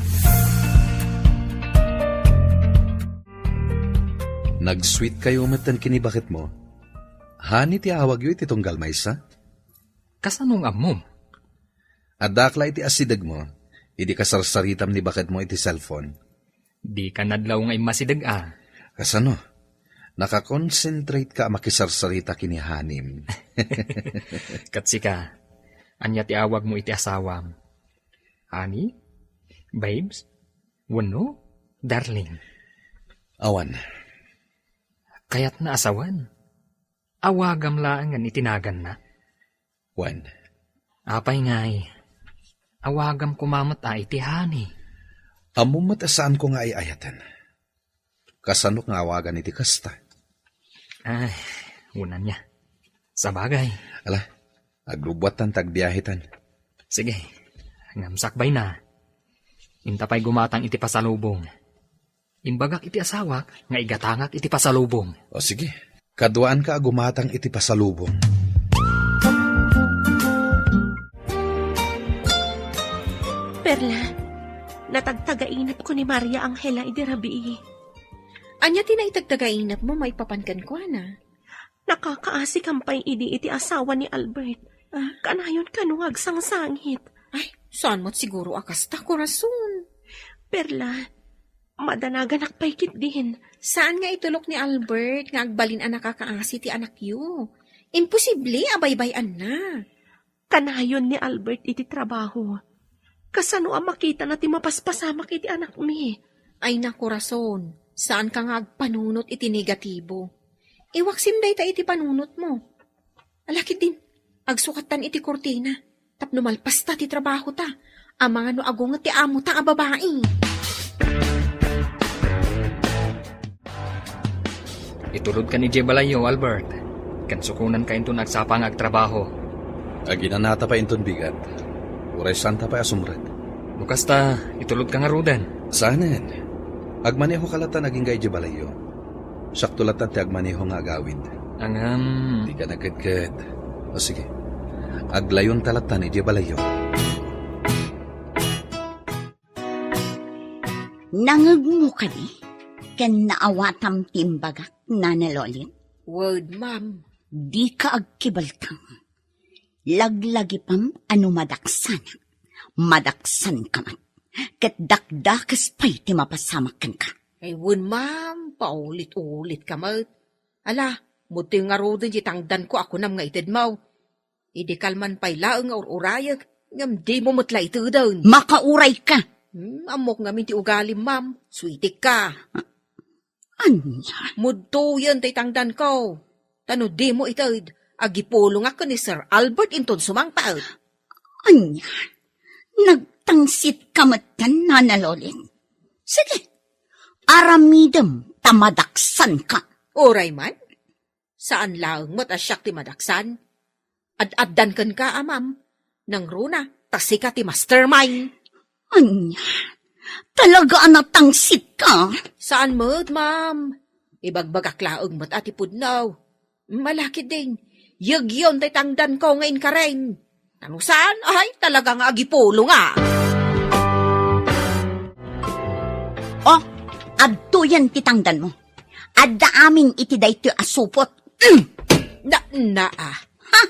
Nag-sweet kayo metten ken ni baketmo. Honey ti awagyo iti tunggal maysa? Kasano nga ammom? Addaak la iti asidegmo, idi kasarsaritam ni baketmo iti cellphone. Dika nadlaw nga immasideg a. Kasano? Nakakonsentrate ka a makisarsarita ken ni honey-m. Ket sika, ania ti awagmo iti asawam? Honey? Babes? Wenno? Darling? Awan. Kayatna a sawen. Awagam laengen iti naganna. Wen. Apay ngay, awagam koma met a iti honey. Ammom met a saanko nga ay-ayaten. Kasanok nga awagan iti kasta? Ay, wen ania. Sabagay. Ala, agrubbuattan ta agbiahetan. Sige, ngem sakbayna. Inta pay gumatang iti pasalubong. Imbagak iti asawak nga igatangak iti pasalubong. O sige, kaduaanka a gumatang iti pasalubong. Perla, natagtagainepko ni Maria Angela idi rabii. Ania ti naitagtagainepmo maipapan kenkuana? Nakakaasikam pay idi iti asawa ni Albert. Ah? Kanayon kano nga agsangsangit. Ay, saan met siguro a kasta, korason. Perla, madanaganak pay ketdin. Saan nga itulok ni Albert nga agbalin a nakakaasi ti anakyo? Imposible a baybay-anna. Kanayon ni Albert iti trabaho. Kasano a makitana ti mapaspasamak iti anakmi? Ay, nakorason, saanka nga agpanunot iti negatibo. Iwaksim dayta iti panunotmo. Ala ketdin, agsukattan iti kurtina, tapno malpasta ti trabahota. Amangan no agunget ti amota a babai. Itulodkan idiay balayyo, Albert. Ken sukonanka inton agsapa nga agtrabaho. Aginanata pay inton bigat. Uray saanta pay a sumrek. No kasta, itulodka ngaruden. Saanen. Agmanehoka lattan agingga idiay balayyo. Siakto lattan ti agmaneho nga agawid. Ngem. Dika nagkedked. O sige. Aglayonta lattan idiay balayyo. Nangngegmo kadi ken naawatam ti imbagak, Nana Lolit? Wen, ma'am. Dika agkibaltang. Laglagipam a no madaksanak, madaksanka met. Ket dakdakes pay ti mapasamak kenka. Ay, wen, ma'am, paulit-ulitka met. Ala, mudtoy ngaruden ti tangdanko a kunam nga itedmo. Idi kalman pay laeng nga ur-urayek, ngem dimo met la iteden. Makaurayka! Hmm, ammok ngamin ti ugalim, ma'am. Suitikka. Ania? Mudtoyen tay tangdanko. Ta no dimo ited, agipulongak ken ni Sir Albert inton sumangpet. Ania? Nagtangsitka metten, Nana Lolit? Sige, aramidem ta madaksanka. Uray man. Saan laeng met a siak ti madaksan. Ad-addan kenka a, ma'am. Nangruna, ta sika ti mastermind. Ania? Talaga a natangsitka? Saan met, ma'am. Ibagbagak laeng met a ti pudno. Ala ketdin, yegyon tay tangdanko nga inkarem. Ta no saan, ay, talaga nga agipulongak. Oh, adtoyen ti tangdanmo. Adda amin iti daytoy a supot. Mm! Na, naa. Ha?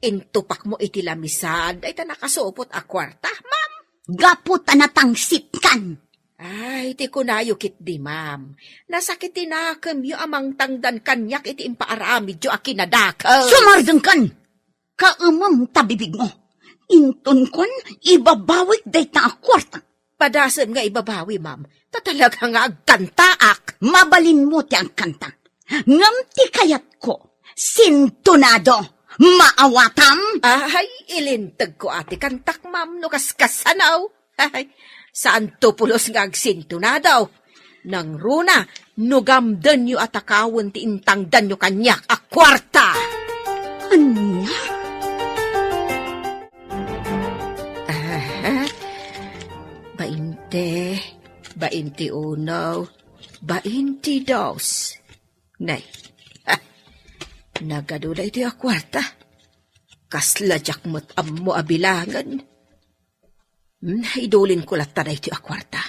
Intupakmo iti lamisaan dayta nakasupot a kuarta, ma'am. Gapu ta natangsitkan. Ay, ti kunayo ketdi, ma'am. Nasakit ti nakemyo a mangtangdan kaniak iti impaaramidyo a kinadakes. Sumardengkan! Kaemem ta bibigmo. Intonkon, ibabawik dayta a kuarta. Padasem nga ibabawi, ma'am. Ta talaga nga agkantaak. Mabalinmo ti agkanta. Ngem ti kayatko, sintonado. Maawatam? Ay, ilintegko a ti kantak, ma'am, no kaskasano. Ay, saanto pulos nga agsintonado. Nangruna, no gamdenyo a takawen ti intangdanyo kaniak a kuarta. Ania? Aha. Bainte, bainte uno, bainte dos. Nay, ha, nagadu daytoy a kuarta. Kasla diak met ammo a bilangen. Hmm, idulinko latta daytoy a kuarta.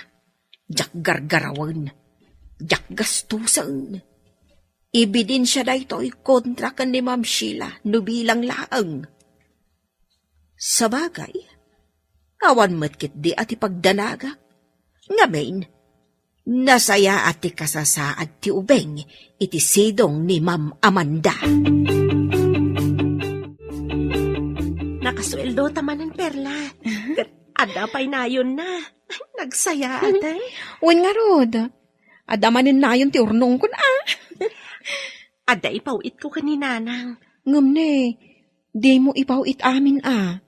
Diak gargarawen. Diak gastusen. Ebidensya daytoy kontra ken ni Ma'am Sheila no bilang laeng. Sabagay, awan met ketdi a ti pagdanagak. Ngamin, nasayaat ti kasasaad ti ubing iti sidong ni Ma'am Amanda. Nakasueldo ta manen, Perla. Ket adda pay nayonna. Nagsayaat, eh. Wen ngarud, adda manen nayon ti urnongkon, a. Adda ipaw-itko ken ni Nanang. Ngem ne, dimo ipaw-it amin, a.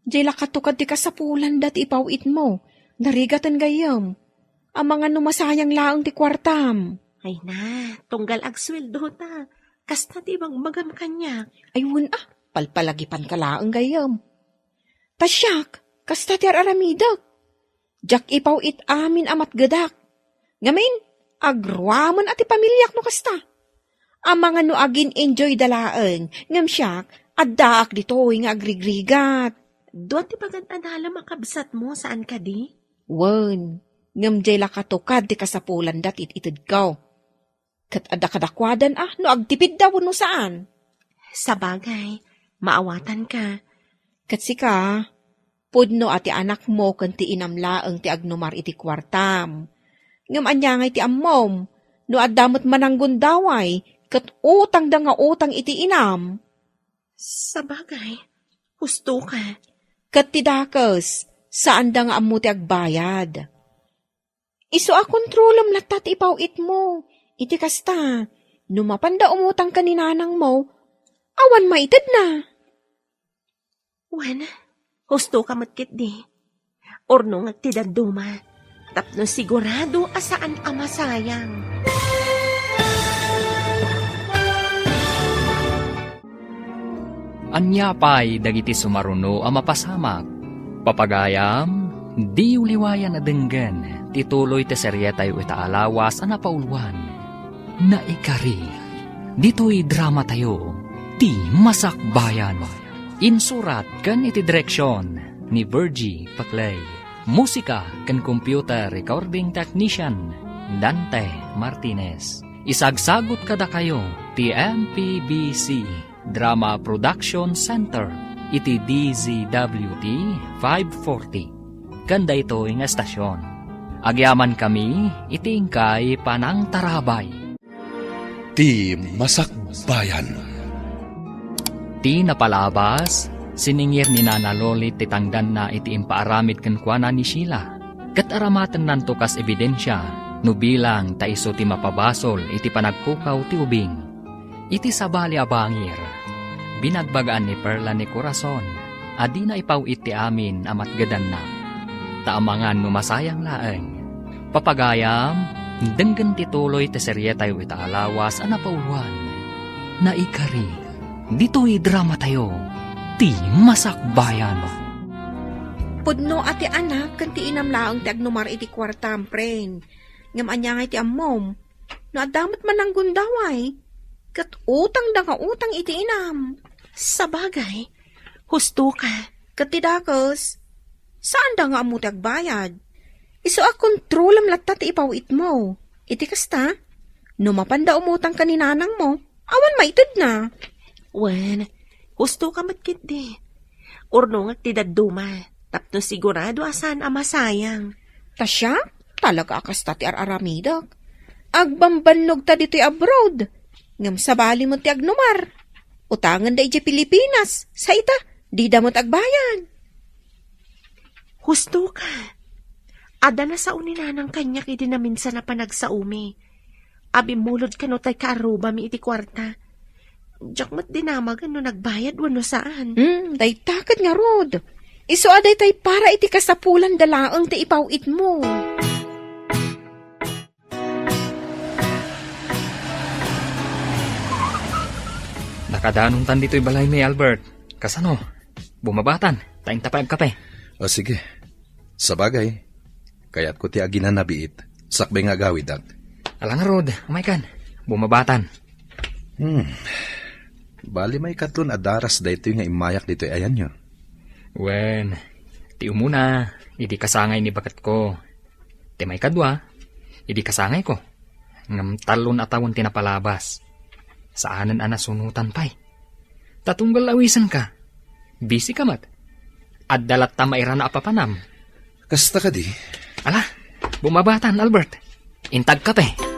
Diay la katukad ti kasapulanda ti ipaw-itmo. Narigaten gayyem. Amangan no masayang laeng ti kuartam. Ay na, tunggal agsueldo ta. Kasta ti ibagbagam kaniak. Ay, wen a, palpalagipanka laeng gayyem. Ta siak, kasta ti ar-aramidek. Diak ipaw-it amin a matgedak. Ngamin, agruamen a ti pamiliak no kasta. Amangan no agin-enjoyda laeng, ngem siak, addaak ditoy nga agrigrigat. Dua ti pagad-adalam a kabsatmo, saan kadi? Wen, ngem diay la katukad ti kasapulanda ti it-itedko. Ket adda kadakuadan a no agtipidda wenno saan. Sabagay, maawatanka. Ket sika, pudno a ti anakmo ken ti inam laeng ti agnumar iti kuartam. Ngem ania ngay ti ammom, no adda met mananggundaway ket utangda nga utang iti inam? Sabagay, husto ka. Ket ti dakes, Saanda nga ammo ti agbayad. Isu a kontrolem latta ti ipaw-itmo. Iti kasta, no mapanda umutang ken ni nanangmo, awan maitedna. Wen, husto ka met ketdi. Urnongek ti dadduma, tapno sigurado a saan a masayang. Ania pay dagiti sumaruno a mapasamak? Papagayam, diyo liwayan a denggen ti tuloy ti serietayo ita a lawas a napauluan, Naikari. Ditoy dramatayo, Ti Masakbayan. Insurat ken iti direksion ni Virgie Paclay. Musika ken computer recording technician, Dante Martinez. Isagsagut kadakayo ti M P B C Drama Production Center iti D Z W T five forty. Ken daytoy nga estasion, agyamankami iti inkay panangtarabay. Ti Masakbayan. Ti napalabas, siningir ni Nana Lolit ti tangdanna iti impaaramid kenkuana ni Sheila, ket aramatennanto kas ebidensia no bilang ta isu ti mapabasol iti panagpukaw ti ubing. Iti sabali a bangir, binagbagaan ni Perla ni Corazon a dina ipaw-it ti amin a matgedanna. Ta amangan no masayang laeng. Papagayam, denggen ti tuloy ti serietayo ita a lawas a napauluan, Naikari. Ditoy dramatayo, Ti Masakbayan. Pudno a ti anak ken ti inam laeng ti agnumar iti kuartam, friend. Ngem ania ngay ti ammom? No adda met mananggundaway, ket utangda nga utang iti inam. Sabagay, husto ka. Ket ti dakes, saanda nga ammo ti agbayad. Isu a kontrolem latta ti ipaw-itmo. Iti kasta, no mapanda umutang ken ni nanangmo, awan maitedna. Wen, husto ka met ketdi. Urnongek ti dadduma, tapno sigurado a saan a masayang. Ta siak, talaga a kasta ti ar-aramidek. Agbambannog ta ditoy abroad, ngem sabali met ti agnumar. Utangenda idiay Pilipinas, sa ita, dida met agbayad. Husto ka. Adda nasao ni nanang kaniak idi naminsan a panagsaomi. Abimmulod kano tay kaarrubami iti kuarta. Diak met dinamagen no nagbayad wenno saan. Hmm, dayta ket ngarud. Isu a daytay para iti kasapulanda laeng ti ipaw-itmo. Nakadanontan ditoy balaymi, Albert. Kasano? Bumabatan, ta inta pay agkape. O, sige. Sabagay, kayatko ti aginanabiit, sakbay nga agawidak. Ala ngarud, umaykan. Bumabatan. Hmm. Bali, maikadlon a daras daytoy nga immayak ditoy ayanyo. Wen, ti umuna, idi kasangay ni baketko. Ti maikadua, idi kasangayko. Ngem tallon a tawen ti napalabas. Saanen a nasunotan pay. Ta tunggal awisenka. Busy ka met. Adda latta mairana a papanam. Kasta kadi? Ala, bumabatan, Albert. Inta agkape.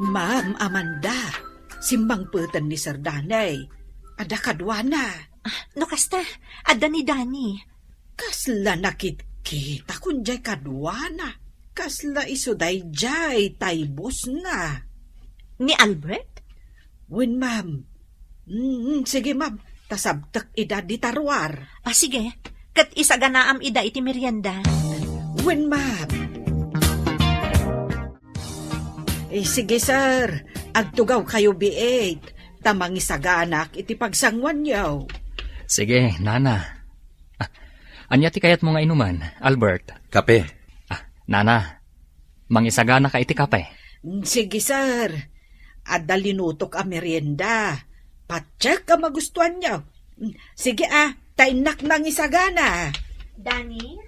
Ma'am Amanda, simmangpeten ni Sir Danny. Adda kaduana. Ah, no kasta, adda ni Danny. Kasla nakitkitakon jay kaduana. Kasla isu dayjay tay bossna. Ni Albert? Wen, ma'am. Mm, sige, ma'am. Ta sabtek ida dita ruar. Ah, sige. Ket isaganaam ida iti merienda. Wen, ma'am. Eh, sige, sir. Agtugawkayo biit, ta mangisaganak iti pagsanguanyo. Sige, nana. Ah, ania ti kayatmo nga inuman, Albert? Kape. Ah, nana, mangisaganaka iti kape? Mm, sige, sir. Adda linutok a merienda. Patiek a magustuanyo. Mm, sige, ah, ta innak nangisagana. Danny?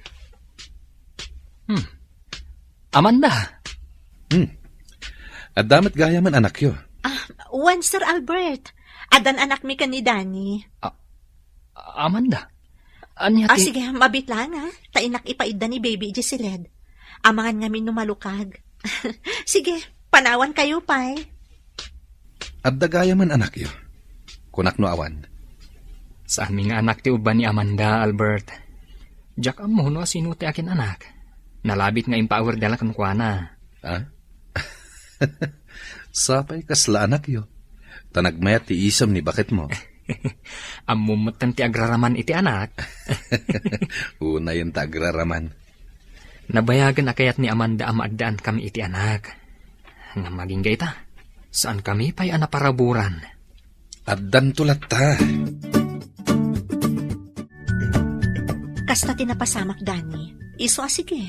Hmm. Amanda. Hmm. Adda met gayamen anakyo? Ah, wen, Sir Albert. Addan anakmi ken ni Danny. Ah, Amanda. Ania Ah, ti sige, mabit lang, ah. Ta innak ipaidda ni Baby idiay siled. Amangan ngamin no malukag. Sige, panawankayo pay. Adda gayamen anakyo? Kunak no awan. Saanmi nga anak ti ubban ni Amanda, Albert. Diak ammo no asino ti akin-anak. Nalabit nga impaawirda la kenkuana. Ah? Sapay kasla anakyo. Ta nagmayat ti isem ni baketmo. Ammom metten ti agraraman iti anak. Unayen ta agraraman. Nabayagen a kayat ni Amanda a maaddaan kami iti anak. Ngem agingga ita, saan kami pay a naparaburan. Addanto latta. Kasta ti napasamak, Dani. Isu a sige.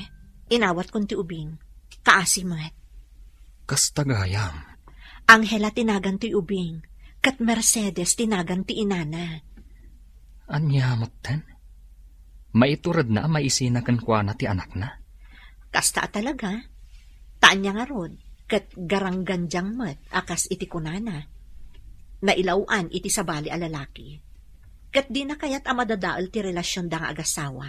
Inawatkon ti ubing. Kaasi met. Kasta gayam. Angela ti nagan ti ubing, ket Mercedes ti nagan ti inana. Ania metten? Maituredna a maisina kenkuana ti anakna? Kasta a talaga. Ta ania ngarud, ket garanggandiang met a kas iti kunana. Nailaw-an iti sabali a lalaki. Ket dina kayat a madadael ti relasionda nga agasawa.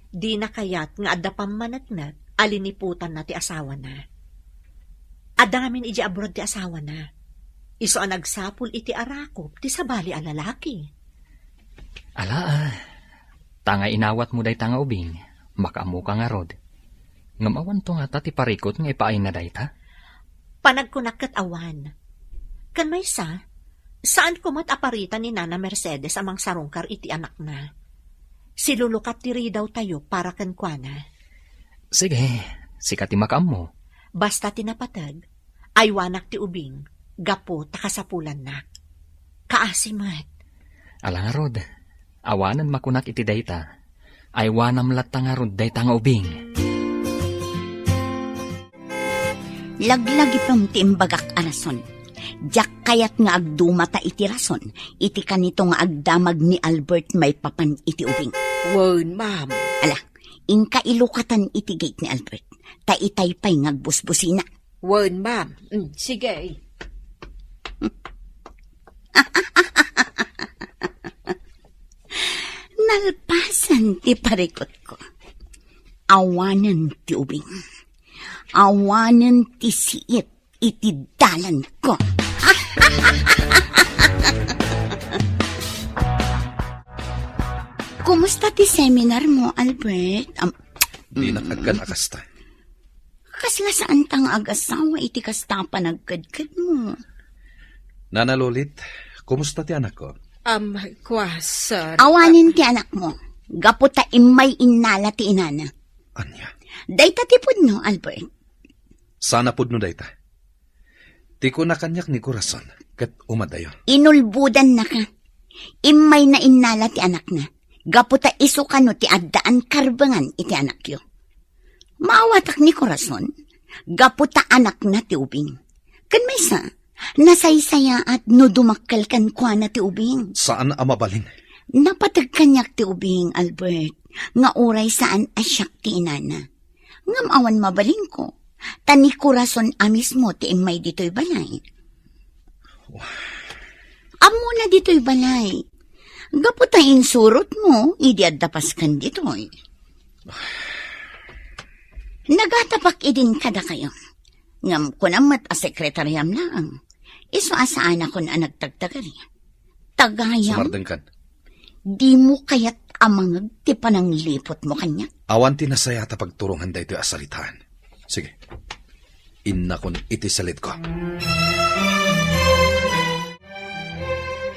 Dina kayat nga adda pammaneknek a liniputanna ti asawana. Adda ngamin idiay abroad ti asawana. Isu a nagsapul iti arakop ti sabali a lalaki. Ala, ah. Ta nga inawatmo dayta nga ubing, makaammoka ngarud. Ngem awanto ngata ti parikut nga ipaayna dayta? Panagkunak ket awan. Ken maysa, saanko met a parita ni Nana Mercedes a mangsarungkar iti anakna. Silulukat ti ridawtayo para kenkuana. Sige, sika ti makaammo. Basta ti napateg, aywanak ti ubing, gapu ta kasapulannak. Kaasi met. Ala ngarud, awanen makunak iti dayta. Aywanam latta ngarud dayta nga ubing. Laglagipem ti imbagak a rason. Diak kayat nga agdumata iti rason iti kanito nga agdamag ni Albert maipapan iti ubing. Wen, ma'am. Ala, inka ilukatan iti gate ni Albert. Ta itay pay nga agbusbusina. Wen, ma'am. Mm, sige. Nalpasan ti parikutko. Awanen ti ubing. Awanen ti siit iti dalanko. Kumusta ti seminar mo, Albert? Am- Dinak agkan a kasta. Kasla saanta nga agasawa iti kasta a panagkedked mo? Nana Lolit, kumusta ti anakko? Am, kua, sir. Awanen ti anakmo. Gapu ta immay innala ti inana. Ania? Dayta ti pudno, Albert. Saan a pudno dayta? Ti kuna kaniak ni Corazon, ket umadayo. Inulbodannaka. Immay nainnala ti anakna. Gapu ta isu kano ti addaan karbengan iti anakyo. Maawatak ni Corazon, gapu ta anakna ti ubing. Ken maysa, nasaysayaat no dumakkel kenkuana ti ubing. Saan a mabalin. Napateg kaniak ti ubing, Albert, nga uray saan a siak ti inana. Ngem awan mabalinko, ta ni Corazon a mismo ti immay ditoy balay. Ammona ditoy balay. Gapu ta insurotmo idi adda pasken ditoy. Nagatapak idin kadakayo. Ngem kunam met a sekretariam laeng. Isu a saanakon a nagtagtagari. Tagayam. Sumardengkan. Dimo kayat a mangeg ti panangliputmo kaniak? Awan ti nasayaat a pagturongan daytoy a saritaan. Sige. Innakon iti salitko.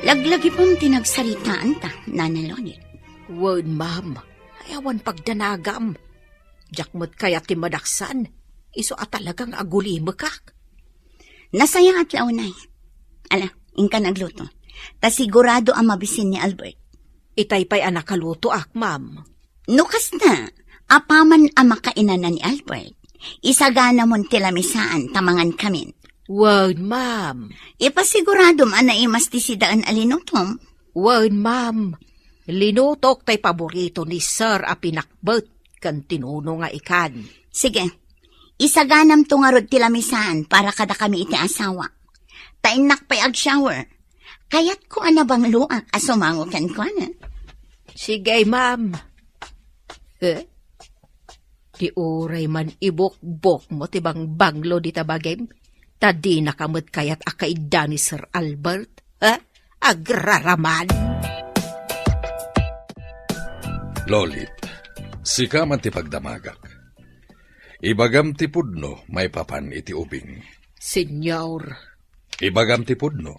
Laglagipem ti nagsaritaanta, Nana Lolit. Wen, ma'am. Ay, awan pagdanagam. Diak met kayat ti madaksan. Isu a talaga nga agulimekak. Nasayaat la unay. Ala, inka nagluto. Ta sigurado a mabisin ni Albert. Itay pay a nakalutoak, ma'am. No kasta, apaman a makainana ni Albert, isaganamon ti lamisaan ta mangankamin. Wen, ma'am. Ipasiguradom a naimas ti sidaen a linutom. Wen, ma'am. Linutok tay paborito ni Sir a pinakbet ken tinuno nga ikan. Sige. Isaganamto ngarud ti lamisaan para kadakami iti asawa. Ta innak pay ag-shower. Kayatko a nabangloak a sumango kenkuana. Sige, ma'am. Eh? Ti uray man ibukbokmo ti bangbanglo dita bagim, ta dinaka met kayat a kaidda ni Sir Albert, ha? Agraraman! Lolit, sika man ti pagdamagak. Ibagam ti pudno maipapan iti ubing. Senyor. Ibagam ti pudno.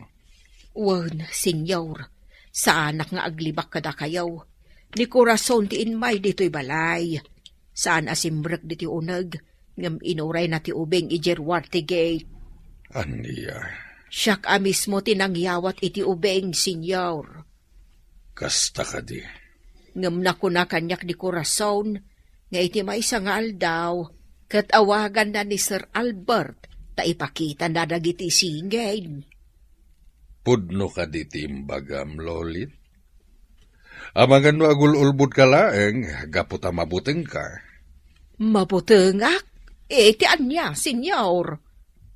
Wen, Senyor, saanak nga aglibak kadakayo. Ni Corazon ti immay ditoy balay. Saan a simrek ditoy uneg, ngem inurayna ti ubing idiay ruar ti gate. Ania? Siak a mismo ti nangyawat iti ubing, Senyor. Kasta kadi? Ngem nakuna kaniak ni Corazon nga iti maysa nga aldaw, ket awaganna ni Sir Albert ta ipakitana dagiti singin. Pudno kadi ti imbagam, Lolit? Amangan no agul-ulbodka laeng gapu ta mabutengka. Mabutengak? Eh, ti ania, Senyor?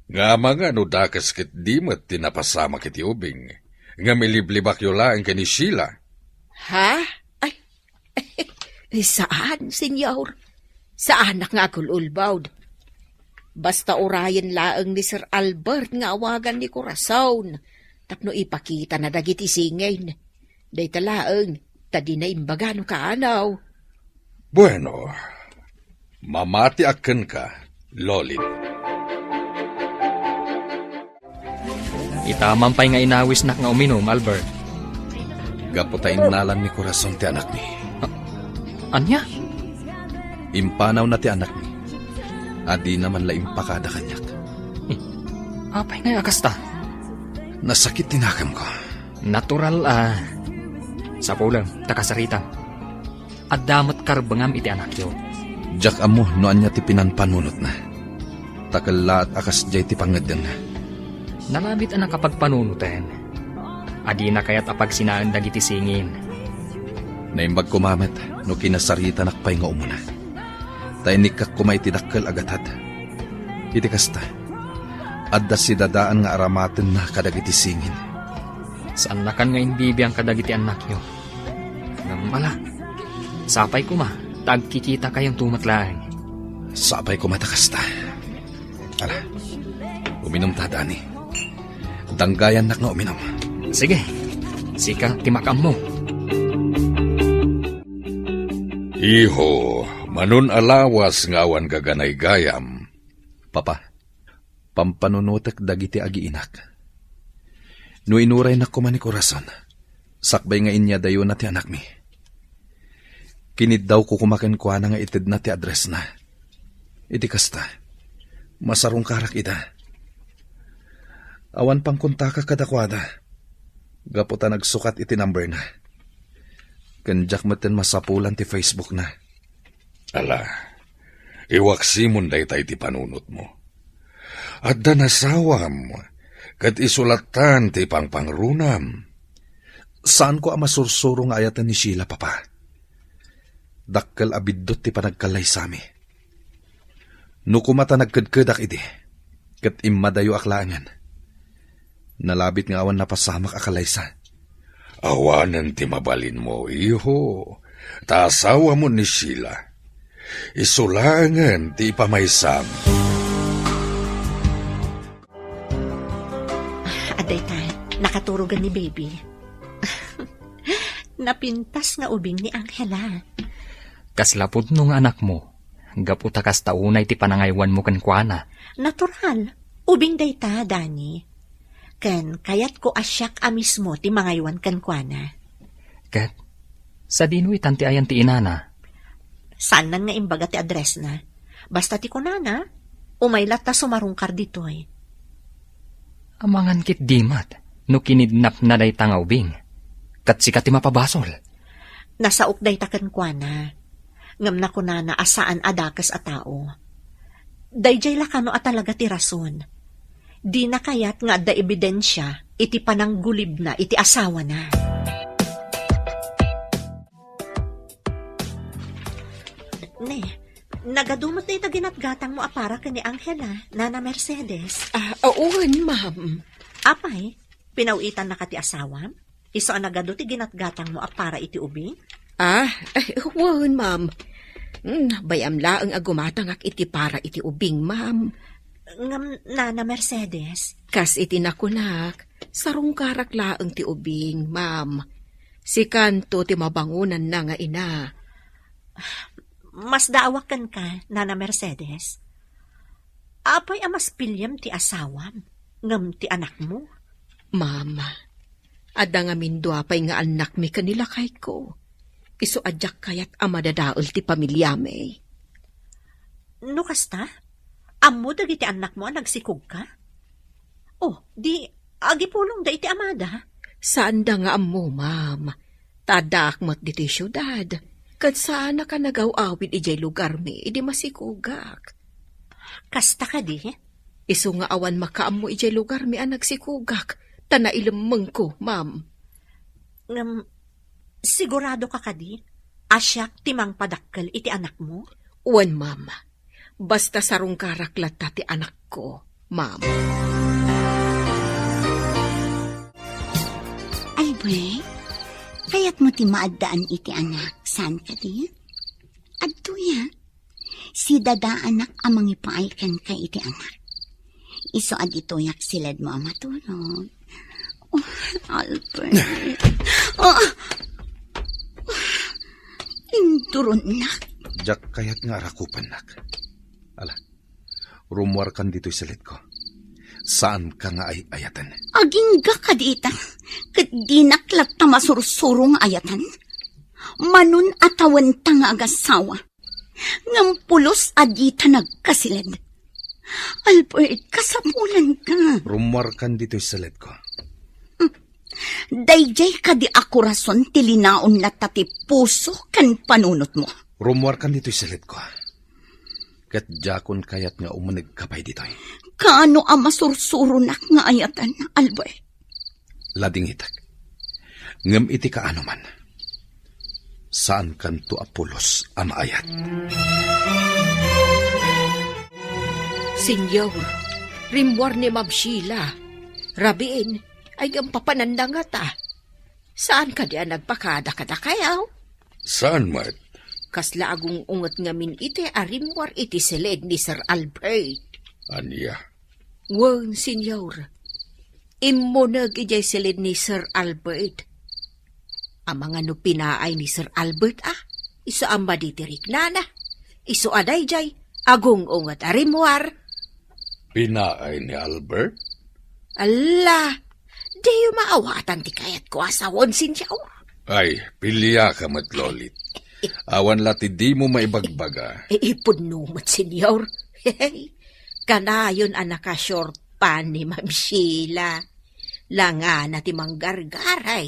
Nga amangan no dakes ket di met ti napasamak iti ubing, ngem iliblibakyo laeng ken ni Sheila. Ha? Ay, eh, saan, Senyor. Saanak nga agul-ulbod. Basta urayen laeng ni Sir Albert nga awagan ni Corazon tapno ipakitana dagiti singin. Dayta laeng, ta dina imbaga no kaanaw. Bueno, mamatiak kenka, Lolit. Itaman pay nga inawisnak nga uminum, Albert. Gapu ta innalan ni Corazon ti anakmi. A-, ania? Impanawna ti anakmi. A dina man la impakada kaniak. Hmm. Apay ngay a kasta? Nasakit ti nakemko. Natural a. Sapulem, ta kasaritam. Adda met karbengam iti anakyo. Diak ammo no ania ti pinanpanunotna. Ta kellaat a kasdiay ti pangngeddengna. Nalabit a nakapagpanunoten. A dina kayat a pagsinaen dagiti singin. Naimbag koma met no kinasaritanak pay nga umuna. Ta inikkak koma iti dakkel a gatad. Iti kasta, adda sidadaan nga aramatenna kadagiti singin. Saannakan nga imbibiang kadagiti annakyo. Ngem ala, sapay koma ta agkikitakayon met laeng. Sapay koma ta kasta. Ala, uminumta, Dani. Danggayannak nga uminum. Sige, sika ti makaammo. Iho, manon a lawas nga awan gaganaygayam. Papa, pampanunotek dagiti agiinak. No inuraynak koma ni Corazon, sakbay nga inyadayona ti anakmi. Kiniddawko koma kenkuana nga itedna ti addressna. Iti kasta, masarungkarak ida. Awan pangkontakak kadakuada, gapu ta nagsukat iti numberna. Ken diak metten masapulan ti Facebookna. Ala, iwaksimon dayta iti panunotmo. Adda nasawam, ket isulattan ti pangpangrunam. Saanko a masursuro nga ayaten ni Sheila, Papa. Dakkel a biddut ti panagkallaysami. No koma ta nagkedkedak idi, ket immadayoak laengen. Nalabit nga awan napasamak a kallaysa. Awanen ti mabalinmo, iho. Ta asawamo ni Sheila. Isu laengen ti ipamaysam. Adda ita, nakaturogen ni baby. Napintas nga ubing ni Angela. Kasla pudno nga anakmo, gapu ta kasta unay ti panangaywanmo kenkuana. Natural. Ubing dayta, Dani. Ken kayatko a siak a mismo ti mangaywan kenkuana. Ket, sadino itan ti ayan ti inana? Saannan nga imbaga ti addressna. Basta ti kunana, umay latta sumarungkar ditoy. Amangan ketdi met no kinidnapna dayta nga ubing. Ket sika ti mapabasol. Nasaok dayta kenkuana. Ngem nakunana a saan a dakes a tao. Daydiay la kano a talaga ti rason. Dina kayat nga adda ebidensia iti pananggulibna iti asawana. Ne, nagadu met dayta ginatgatangmo a para ken ni Angela, Nana Mercedes. Ah, wen, ma'am. Apay, pinaw-itannaka ti asawam? Isu a nagadu ti ginatgatangmo a para iti ubing? Ah, eh, wen, ma'am. Hmm, bay-am laeng a gumatangak iti para iti ubing, ma'am. Ngem, Nana Mercedes? Kas iti nakunak, sarungkarak laeng ti ubing, ma'am. Sikanto ti mabangonanna nga ina. Masdaawak kenka, Nana Mercedes. Apay a mas piliem ti asawam ngem ti anakmo? Mama, adda ngamin dua pay nga annakmi ken ni lakayko. Isu a diak kayat a madadael ti pamiliami. No kasta, ammo dagiti annakmo a nagsikogka? Oh, di agipulongda iti amada? Saanda nga ammo, ma'am. Ta addaak met ditoy siudad. Ket saanak a nagaw-awid idiay lugarmi idi masikogak. Kasta kadi? Isu nga awan makaammo idiay lugarmi a nagsikogak, ta nailemmengko, ma'am. Ngem, sigurado ka kadi a siak ti mangpadakkel iti anakmo? Wen, ma'am. Basta sarungkarak latta ti anakko, ma'am. Albert, kayatmo ti maaddaan iti anak, saan kadi? Adtoya, sidadaanak a mangipaay kenka iti anak. Isu a ditoyak siledmo a matulog. Oh, Albert. Oh. Induronnak. Diak kayat nga arakupannak. Ala, rummuarkan ditoy siledko. Saanka nga ay-ayaten. Agingga kadita, ket dinak latta masursuro nga ayatan. Manon a tawenta nga agasawa. Ngem pulos a dita nagkasiled. Albert, kasapulanka. Rummuarkan ditoy siledko. Daydiay kadi a korason ti linaon latta ti puso ken panunotmo. Rummuarkan ditoy siledko. Ket diakon kayat nga umunegka pay ditoy. Kaano a masursuronak nga ayatan, Albert? Ladingitek. Ngem iti kaanoman, saankanto a pulos a maayat. Senyor, rimmuar ni Ma'am Sheila. Rabiin, ay ngem papananda ngata. Saan kadi a nagpakada kadakayaw? Saan met? Kasla agung-unget ngamin iti a rimmuar iti siled ni Sir Albert. Ania? Wen, Senyor. Immuneg idiay siled ni Sir Albert. Amangan no pinaay ni Sir Albert, a? Isu a madi ti riknana. Isu a daydiay, agung-unget a rimmuar. Pinaay ni Albert? Alla, diyo maawatan ti kayatko a sawen, Senyor. Ay, piliaka met, Lolit. Awan la ti dimo maibagbaga. Ipudno met, Senyor. Kanayon a naka-short pants ni Ma'am Sheila. Langana ti manggargaray,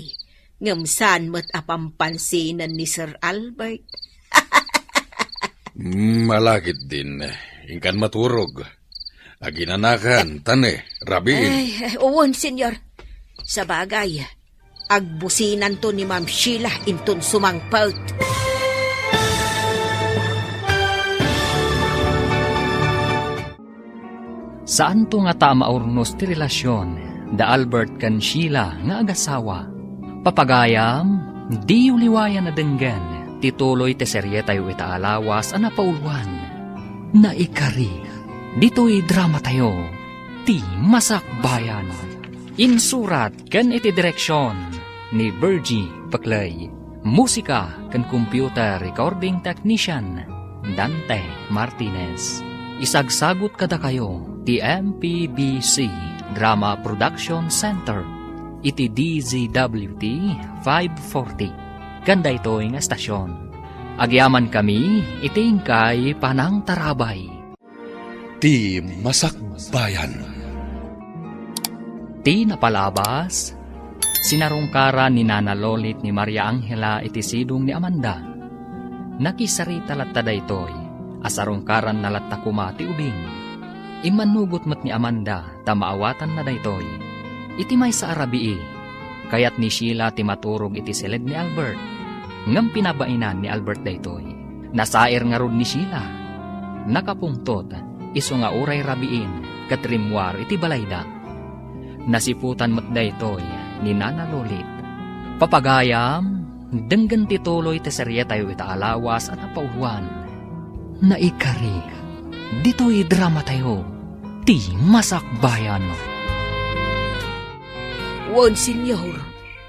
ngem saan met a pampansinan ni Sir Albert. Mm, malakit din. Inkan maturog. Aginanakan, tane, rabiin. Ay, ay, uwan, Senyor. Sabagay, agbusinanto ni Ma'am Sheila inton sumangpet. Saanto ngata a maurnos ti relasion da Albert ken Sheila nga agasawa. Papagayam, diyo liwayan a denggen ti tuloy ti serietayo ita a lawas a napauloan. Naikari, ditoy dramatayo, Ti Masakbayan. Insurat ken iti direksion ni Virgie Peclay. Musika ken computer recording technician, Dante Martinez. Isagsagut kadakayo ti M P B C Drama Production Center iti D Z W T five forty ken daytoy nga estasion. Agyamankami iti inkay panangtarabay. Ti Masakbayan. Ti napalabas, sinarungkaran ni Nana Lolit ni Maria Angela iti sidong ni Amanda. Nakisarita latta daytoy a sarungkaranna latta koma ti ubing. Immannugot met ni Amanda ta maawatanna daytoy. Iti maysa a rabii, kayat ni Sheila ti maturog iti siled ni Albert. Ngem pinabainan ni Albert daytoy. Nasair ngarud ni Sheila. Nakapungtot, isu nga uray rabiin ket rimmuar iti balayda. Nasiputan met daytoy ni Nana Lolit. Papagayam, denggen ti tuloy ti serietayo ita a lawas a napauloan. Naikari, ditoy dramatayo, Ti Masakbayan. Wen, Senyor,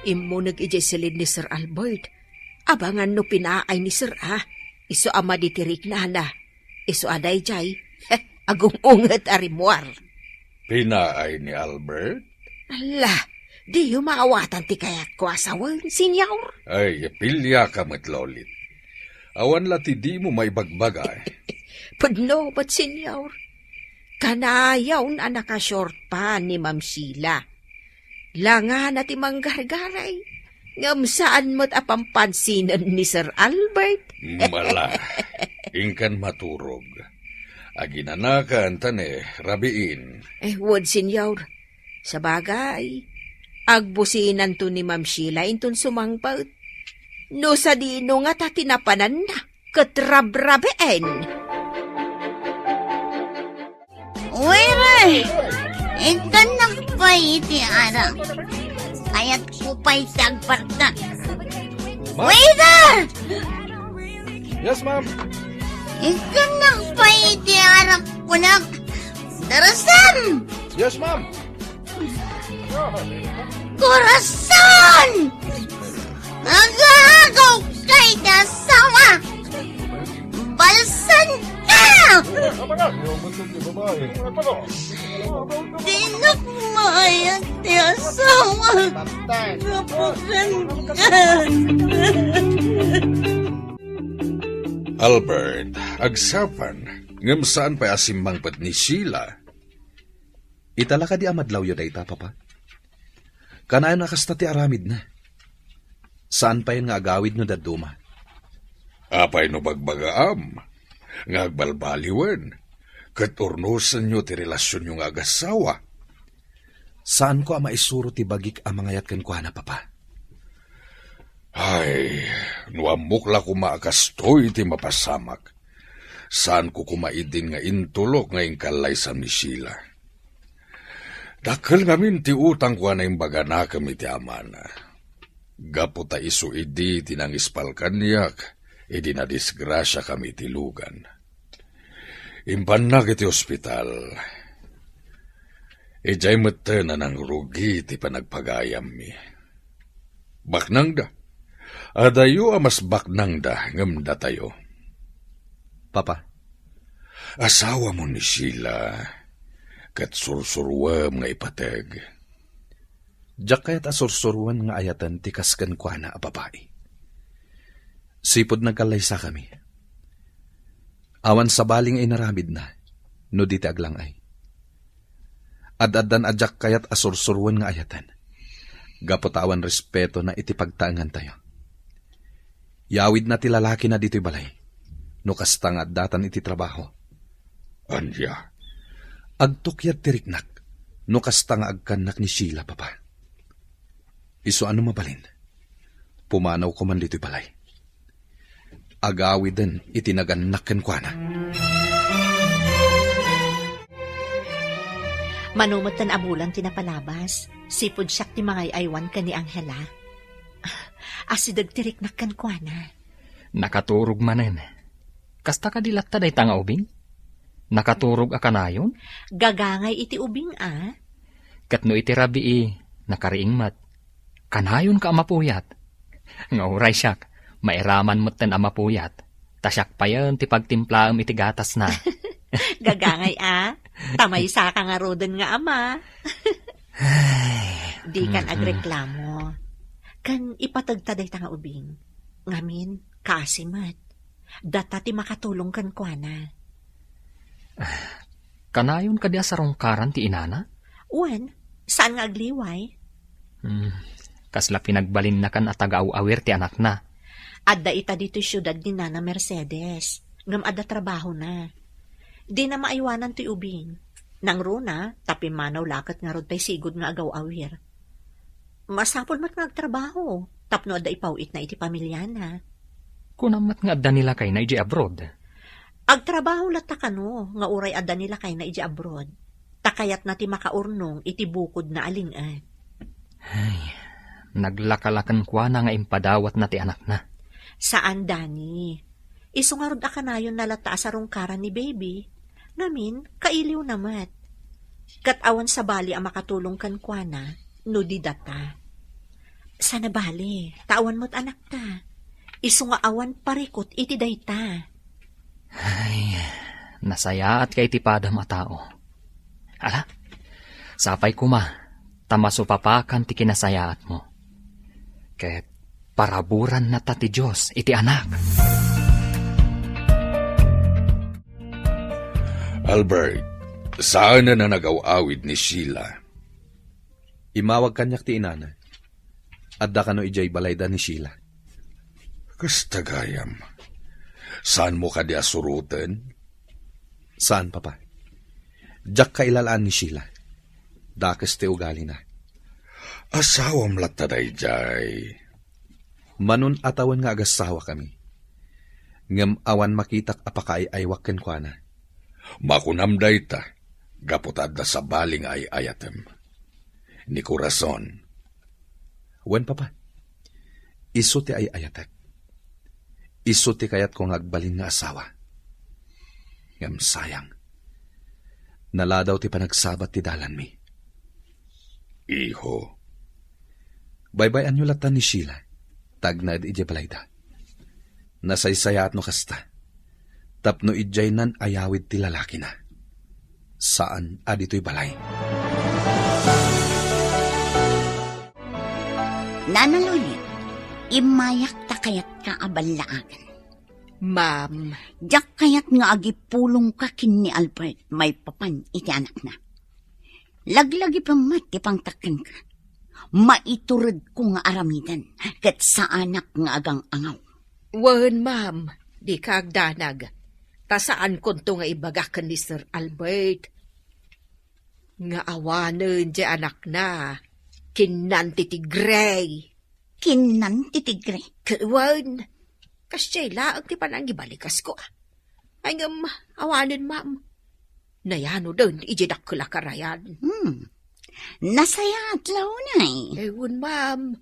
immuneg idiay siled ni Sir Albert. Abangan no pinaay ni Sir, a. Isu a madi ti riknana. Isu a daydiay, agum-unget a rimmuar. Pinaay ni Albert? Ala, diyo maawatan ti kayatko a sawen, Senyor? Ay, piliaka met, Lolit. Awan la ti dimo maibagbaga, eh. Pudno met, Senyor. Kanayon a naka-short pa ni Ma'am Sheila. Langana ti manggargaray, ngem saan met a pampansinan ni Sir Albert. Mala, inkan maturog. Aginanakan ta ne, rabiin. Eh, wen, Senyor. Sabagay, agbusinanto ni Ma'am Sheila inton sumangpet. No sadino ngata ti napananna ket rabrabiin. Waiter! Ikkannak pay iti arak. Kayatko pay ti agpartak. Ma- Waiter! Yes, ma'am. Ikkannak pay iti arak, kunak. Darasam! Yes, ma'am. Corazon! Agagaw kay asawa! Balsan ka! Dinak maayat ti asawa! Kapukan ka! Albert, agsapa, ngem saan pay a simmangpet ni Sheila. Ita la kadi a madlawyo dayta, Papa? Kanayon a kasta ti aramidna. Saan payen nga agawid no dadduma. Apay no bagbagaam nga agbalbaliwen ket urnosenyo ti relasionyo nga agassawa? Saanko a maisuro ti bagik a mangayat kenkuana, Papa. Ay, no ammok la koma a kastoy ti mapasamak, saanko koma idin nga intulok nga inkallaysam ni Sheila. Dakkel ngamin ti utangko a naimbaganakem iti amana. Gapu ta isu idi ti nangispal kaniak idi nadisgrasiakami iti lugan. Impannak iti ospital. Idiay metten a nangrugi ti panagpagayammi. Baknangda. Adayo a mas baknangda ngem datayo. Papa. Asawamo ni Sheila, ket sursuruem nga ipateg. Diak kayat a sursuroen nga ayaten ti kas kenkuana a babai. Sipud nagkallaysakami. Awan sabali nga inaramidna no di ti aglang-ay. Ad-addan a diak kayat a sursuroen nga ayaten, gapu ta awan respetona iti pagtaengantayo. Yawidna ti lalakina ditoy balay, no kasta nga addatan iti trabaho. Ania? Agtukyad ti riknak, no kasta nga agkannak ni Sheila, Papa. Isu a no mabalin, pumanawko man ditoy balay. Agawiden iti nagannak kenkuana. Mano metten a bulan ti napalabas, sipud siak ti mangay-aywan ken ni Angela. Asideg ti riknak kenkuana. Nakaturog manen. Kasta kadi latta dayta nga ubing? Nakaturog a kanayon? Gagangay iti ubing, a. Ket no iti rabii, nakariing met. Kanayonka a mapuyat. Nga uray siak, mairaman metten a mapuyat. Ta siak payen ti pagtimplaem iti gatasna. Gagangay, a. Ta maysaka ngaruden nga ama. Ay. Dikan Mm-mm. agreklamo. Ken ipategta dayta nga ubing. Ngamin, kaasi met. Data ti makatulong kenkuana. Ah, kanayon kadi a sarungkaran ti inana? Wen, saan nga agliway? Hmm, kasla pinagbalinnakan a taga-aw-awir ti anakna. Adda ita ditoy siudad ni Nana Mercedes, ngem adda trabahona. Dina maaywanan toy ubing. Nangruna, ta pimmanaw la ket ngarud pay sigud nga agaw-awir. Masapul met nga agtrabaho tapno adda ipaw-itna iti pamiliana. Kunam met nga adda ni lakayna idiay abroad. Agtrabaho latta kano nga uray adda ni lakayna idiay abroad, ta kayatna ti makaurnong iti bukodna a ling-et. Ay, naglaka la kenkuana nga impadawatna ti anakna. Saan, Danny. Isu ngarud a kanayonna latta a sarungkaran ni baby. Ngamin, kailiwna met. Ket awan sabali a makatulong kenkuana no di data. Saan a bale, ta awan met anakta. Isu nga awan parikut iti dayta. Ay, nasayaatka iti padam a tao. Ala, sapay koma, ta masupapakan ti kinasayaatmo. Ket paraburanna ta ti Dios iti anak. Albert, saan a nagaw-awid ni Sheila. Immawag kaniak ti inana. Adda kano idiay balayda ni Sheila. Kasta gayam. Saanmo kadi a suroten? Saan, Papa. Diak kailalaan ni Sheila. Dakes ti ugalina. Asawam latta daydiay. Manun a tawen nga agasawakami. Ngem awan makitak a pakaay-aywak kenkuana. Makunam dayta, gapu ta adda sabali nga ay-ayatem. Ni Corazon. Wen, Papa. Isu ti ay-ayatek. Isu ti kayatko nga agbalin nga asawa. Ngem sayang. Naladaw ti panagsabat ti dalanmi. Iho. Baybay-anyo latta ni Sheila, ta agnaed idiay balayda. Nasaysayaat no kasta. Tapno idiay nan-ayawid ti lalakina. Saan a ditoy balay. Nana Loli, immayak ta kayatka a ballaagan. Ma'am. Diak kayat nga agipulongka ken ni Albert maipapan iti anakna. Laglagipem met ti pangtak kenka. Maituredko nga aramiden, ket saanak nga agang-angaw. Wen, ma'am, dika agdanag. Ta saankonto nga ibaga ken ni Sir Albert nga awanen ti anakna, kinnan ti tigre. Kinnan ti tigre? Ke-, wen, kasdiay laeng ti panangibalikas ko, a. Ay, ngem, awanen, ma'am. Nayanoden iti dakkel a karayan. Hmm. Nasayaat la unay. Eh, wen, ma'am.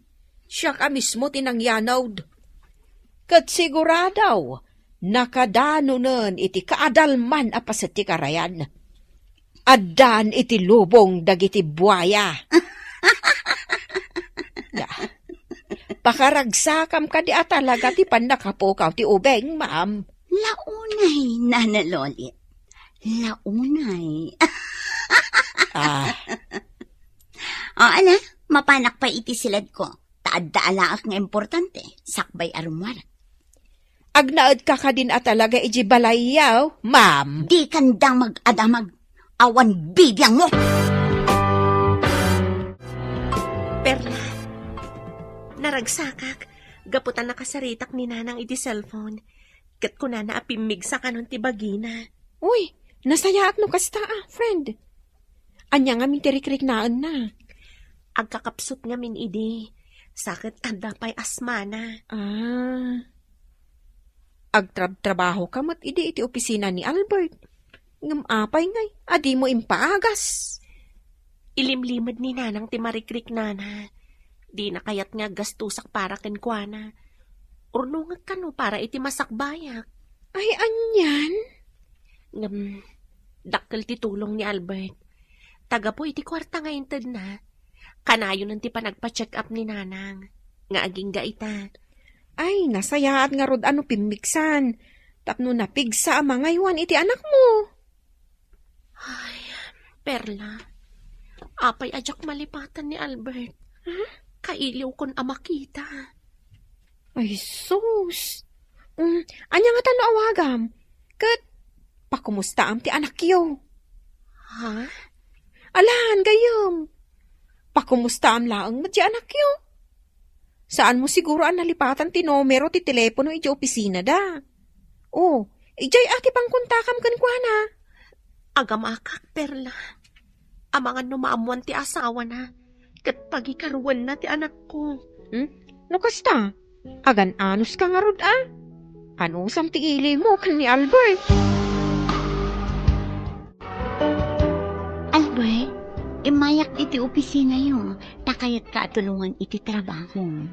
Siak a mismo ti nangyanod. Ket sigurado, nakadanonen iti kaadalman a paset ti karayan. Addan iti lubong dagiti buaya. Ya. Pakaragsakam kadi a talaga ti pannakapukaw ti ubing, ma'am. Launay, Nana Lolit. Launay. Ah. O, ala, mapanak pay iti siledko. Ta adda alaak nga importante, sakbay a rummuar. Agnaedka kadin a talaga iti balayyo, ma'am? Dikan damag a damag. Awan bibiangmo! Perla, naragsakak, gapu ta nakasaritak ni Nanang iti cellphone. Ket kunana a pimmigsa kanon ti bagina. Uy, nasayaat no kasta, a, friend. Ania ngamin ti rikriknaenna? Agkakapsut ngamin idi, sa ket adda pay asmana. Ah. Agtrabtrabahoka met idi iti opisina ni Albert. Ngem apay ngay a dimo impaagas? Ilimlimed ni Nanang ti marikriknana. Dina kayat nga aggastosak para kenkuana. Urnongek kano para iti masakbayak. Ay, anian? Ngem, dakkel ti tulong ni Albert. Ta gapu iti kuarta nga intedna, kanayonen ti panagpa-check up ni Nanang nga agingga ita. Ay, nasayaat ngarud a no pimmigsan tapno napigsa a mangaywan iti anakmo. Ay, Perla, apay a diak malipatan ni Albert? Huh? Kailiwkon a makita. Ay, sus! Mm, ania ngata no awagam? Ket pakumustaam ti anakyo? Ha? Alan, gayyem. Pakumustaam laeng met ti anakyo. Saanmo siguro a nalipatan ti numero ti telepono iti opisinada. O, idiay a ti pangkontakam kenkuana. Agamakak, Perla. Amangan no maammuan ti asawana, ket pagikaruenna ti anakko. Hmm? No kasta, agan-anoska ngarud a? Anusam ti ilimo ken ni Albert? Albert, immayak iti opisinayo, ta kayatka a tulongan iti trabaho.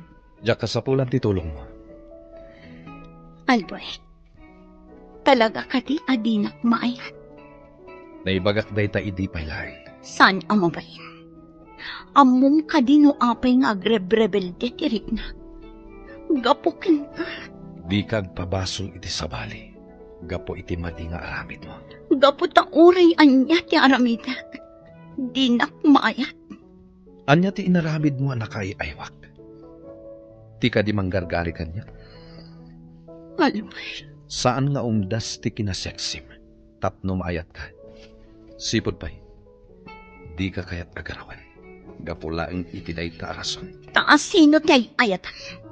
Diak kasapulan ti tulongmo. Albert, talaga kadi a dinak maayat? Naibagak dayta idi pay laeng. Saan a mabalin? Ammom kadi no apay nga agrebrebelde ti riknak? Gapu kenka. Dika agpabasol iti sabali gapu iti madi nga aramidmo. Gapu ta uray ania ti aramidek, dinak maayat. Ania ti inaramidmo a nakaay-aywak? Ti kadi manggargari kaniak? Albert. Saan nga umdas ti kinaseksim tapno maayatka. Sipud pay, dika kayat a garawen gapu laeng iti dayta a rason. Ta asino ti ay-ayatam?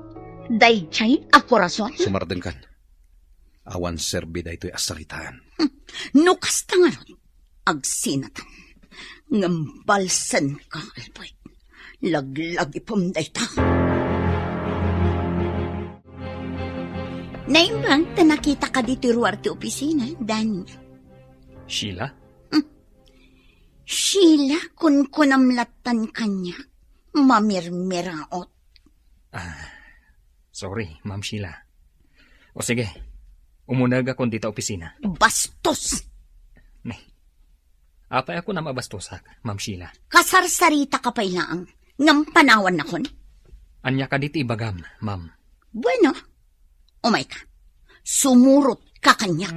Daydiay a korason? Sumardengkan. Awan serbi daytoy a saritaan. Hmm. No kasta ngarud, agsinatan. Ngem balsenka, Albert. Laglagipem dayta. Naimbag ta nakita kadi ti ruar ti opisina, Danny. Sheila? Hmm. Sheila, kunkunam lattan kaniak. Mamirmiraot. Ah, sorry, Ma'am Sheila. O sige, umunegakon dita opisina. Bastos! Nay, apay a kunam a bastosak, Ma'am Sheila? Kasarsaritaka pay laeng, ngem panawannakon? Ania kadi ti ibagam, ma'am? Bueno, umayka. Sumurotka kaniak.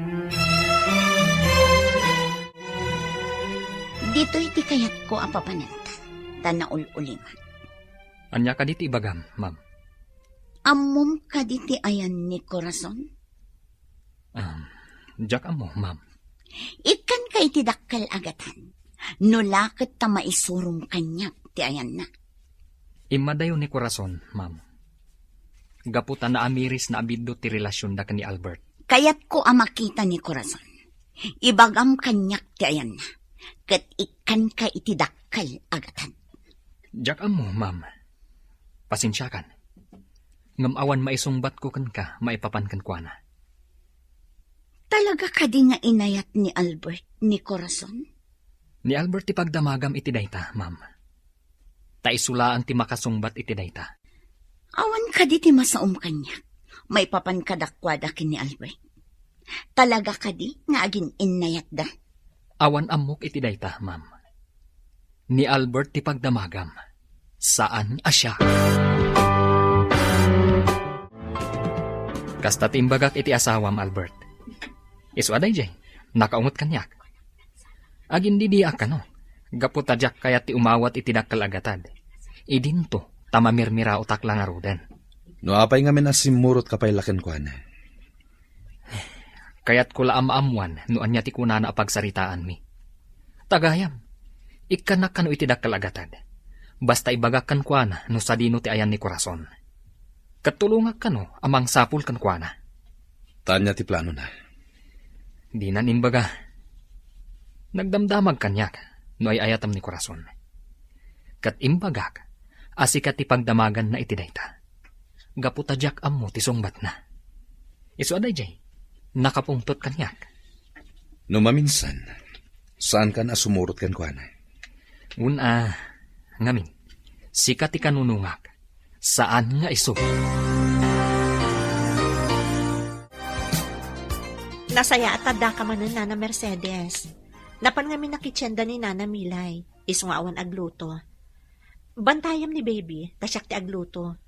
Ditoy ti kayatko a papananta, ta naul-ulimak. Ania kadi ti ibagam, ma'am? Ammom kadi ti ayan ni Corazon? Um, diak ammo, ma'am. Ikkanka iti dakkel a gatad. No la ket ta maisurom kaniak ti ayanna. Immadayo ni Corazon, ma'am. Gapu ta naamirisna a biddut ti relasionda ken ni Albert. Kayatko a makita ni Corazon. Ibagam kaniak ti ayanna. Ket ikkanka iti dakkel a gatad. Diak ammo, ma'am. Pasensiakan. Ngem awan maisungbatko kenka maipapan kenkuana. Talaga kadi nga inayat ni Albert ni Corazon? Ni Albert ti pagdamagam iti dayta, ma'am. Ta isu laeng ti makasungbat iti dayta. Awan kadi ti masaom kaniak maipapan kadakuada ken ni Albert? Talaga kadi nga agin-innayatda? Awan ammok iti dayta, ma'am. Ni Albert ti pagdamagam, saan a siak. Kasta ti imbagak iti asawam, Albert. Isu a daydiay, nakaungot kaniak. Agindidiak kano, gapu ta diak kayat ti umawat iti dakkel a gatad. Idinto, ta mamirmiraotak la ngaruden. No apay ngamin a simmurotka pay la kenkuana? Kayatko la a maammuan no ania ti kunana a pagsaritaanmi. Ta gayam, ikkanak kano iti dakkel a gatad. Basta ibagak kenkuana no sadino ti ayan ni Corazon. Ket tulongak kano a mangsapul kenkuana. Ta ania ti planona? Dinan imbaga. Nagdamdamag kaniak no ay-ayatam ni Corazon. Ket imbagak a sika ti pagdamaganna iti dayta. Gapu ta diak ammo ti sungbatna. Isu a daydiay, nakapungtot kaniak. No maminsan, saankan a sumurot kenkuana? Wen a, ngamin, sika ti kanunongak, saan nga isu. Nasayaat ta addaka manen, Nana Mercedes. Napan ngamin a kitienda ni Nana Milay, isu nga awan agluto. Bantayam ni baby, ta siak ti agluto.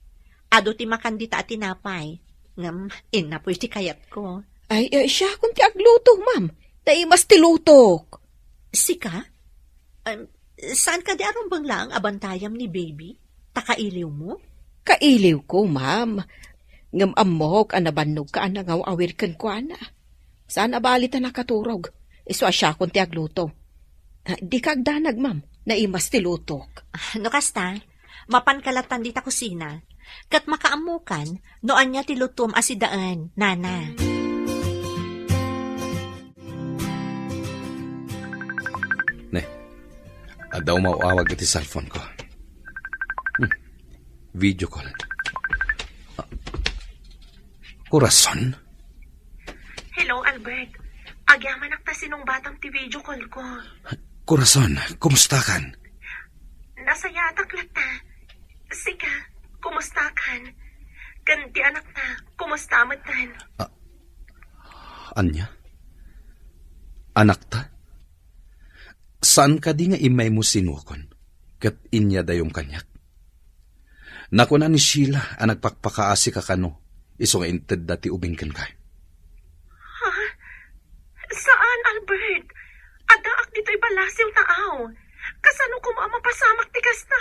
Adu ti makan dita a tinapay, ngem innapoy ti kayatko. Ay, eh, siakon ti agluto, ma'am. Naimas ti lutok. Sika? Em, saan kadi a rumbeng laeng a bantayam ni baby? Ta kailiwmo? Kailiwko, ma'am. Ngem ammok a nabannogka a nangaw-awir kenkuana. Saan a bali ta nakaturog. Isu a siakon ti agluto. Ah, dika agdanag, ma'am. Naimas ti lutok. Ah, no kasta, mapanka lattan dita kusina. Ket makaammokan no ania ti lutom a sidaen, Nana. Ne, adda umaw-awag iti cellphone ko. Hmm. Video call. Ah, Corazon? Hello, Albert. Agyamanak ta sinungbatam ti video call ko. Corazon, kumustakan? Nasayaatak latta. Sika, kumustakan? Ken ti anakta, kumusta metten? Ah, ania? Anakta? Saan kadi nga immaymo sinuakon ket inyadayom kaniak? Nakuna ni Sheila a nagpakpakaasika kano isu nga intedda ti ubing kenka. Ha? Saan, Albert. Addaak ditoy ballasiw ta aw. Kasano koma a mapasamak ti kasta?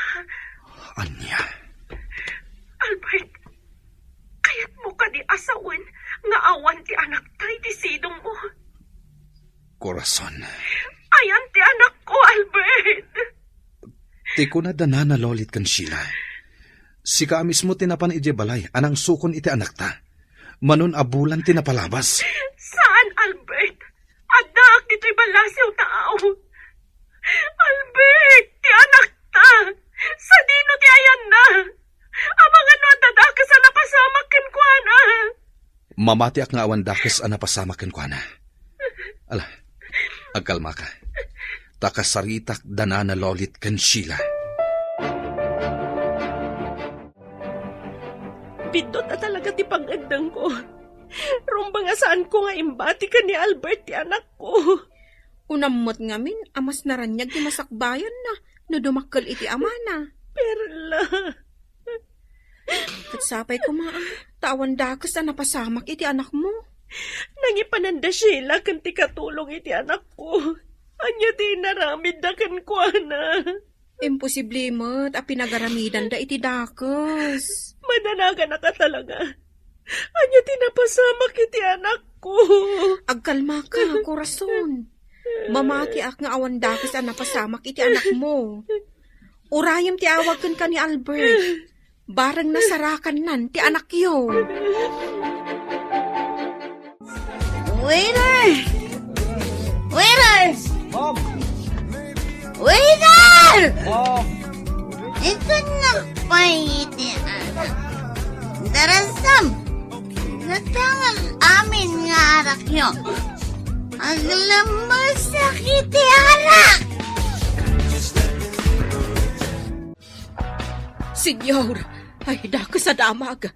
Ania? Albert, kayatmo kadi a sawen nga awan ti anakta iti sidongmo? Corazon. Ayan ti anakko, Albert. Ti kuna da Nana Lolit ken Sheila, sika a mismo ti napan idiay balay a nangsukon iti anakta. Manon a bulan ti napalabas. Saan, Albert? Addaak ditoy ballasiw ta aw. Albert, ti anakta. Sadino ti ayanna? Amangan no adda dakes a napasamak kenkuana. Mamatiak nga awan dakes a napasamak kenkuana. Ala, agkalmaka. Ta kasaritak da Nana Lolit ken Sheila. Biddut a talaga ti pang-eddengko. Rumbeng a saanko nga imbati ken ni Albert ti anakko. Unam met ngamin a mas naraniag ti masakbayanna no dumakkel iti amana. Perla. Ket sapay koma, a, ta awan dakes a napasamak iti anakmo. Nangipanan da Sheila ken ti katulong iti anakko. Ania ti inaramidda kenkuana? Imposible met a pinagaramidanda iti dakes. Madanaganaka talaga. Ania ti napasamak iti anakko? Agkalmaka, Corazon. Mamatiak nga awan dakes a napasamak iti anakmo. Urayem ti awag kenka ni Albert. Bareng nasarakannan ti anakyo. Waiter! Waiter! Waiter! Ikan nakpay iti anak. Darasam, natangan amin nga arakyo. Aglamusak iti arak! Senyor, ay, dakes a damag.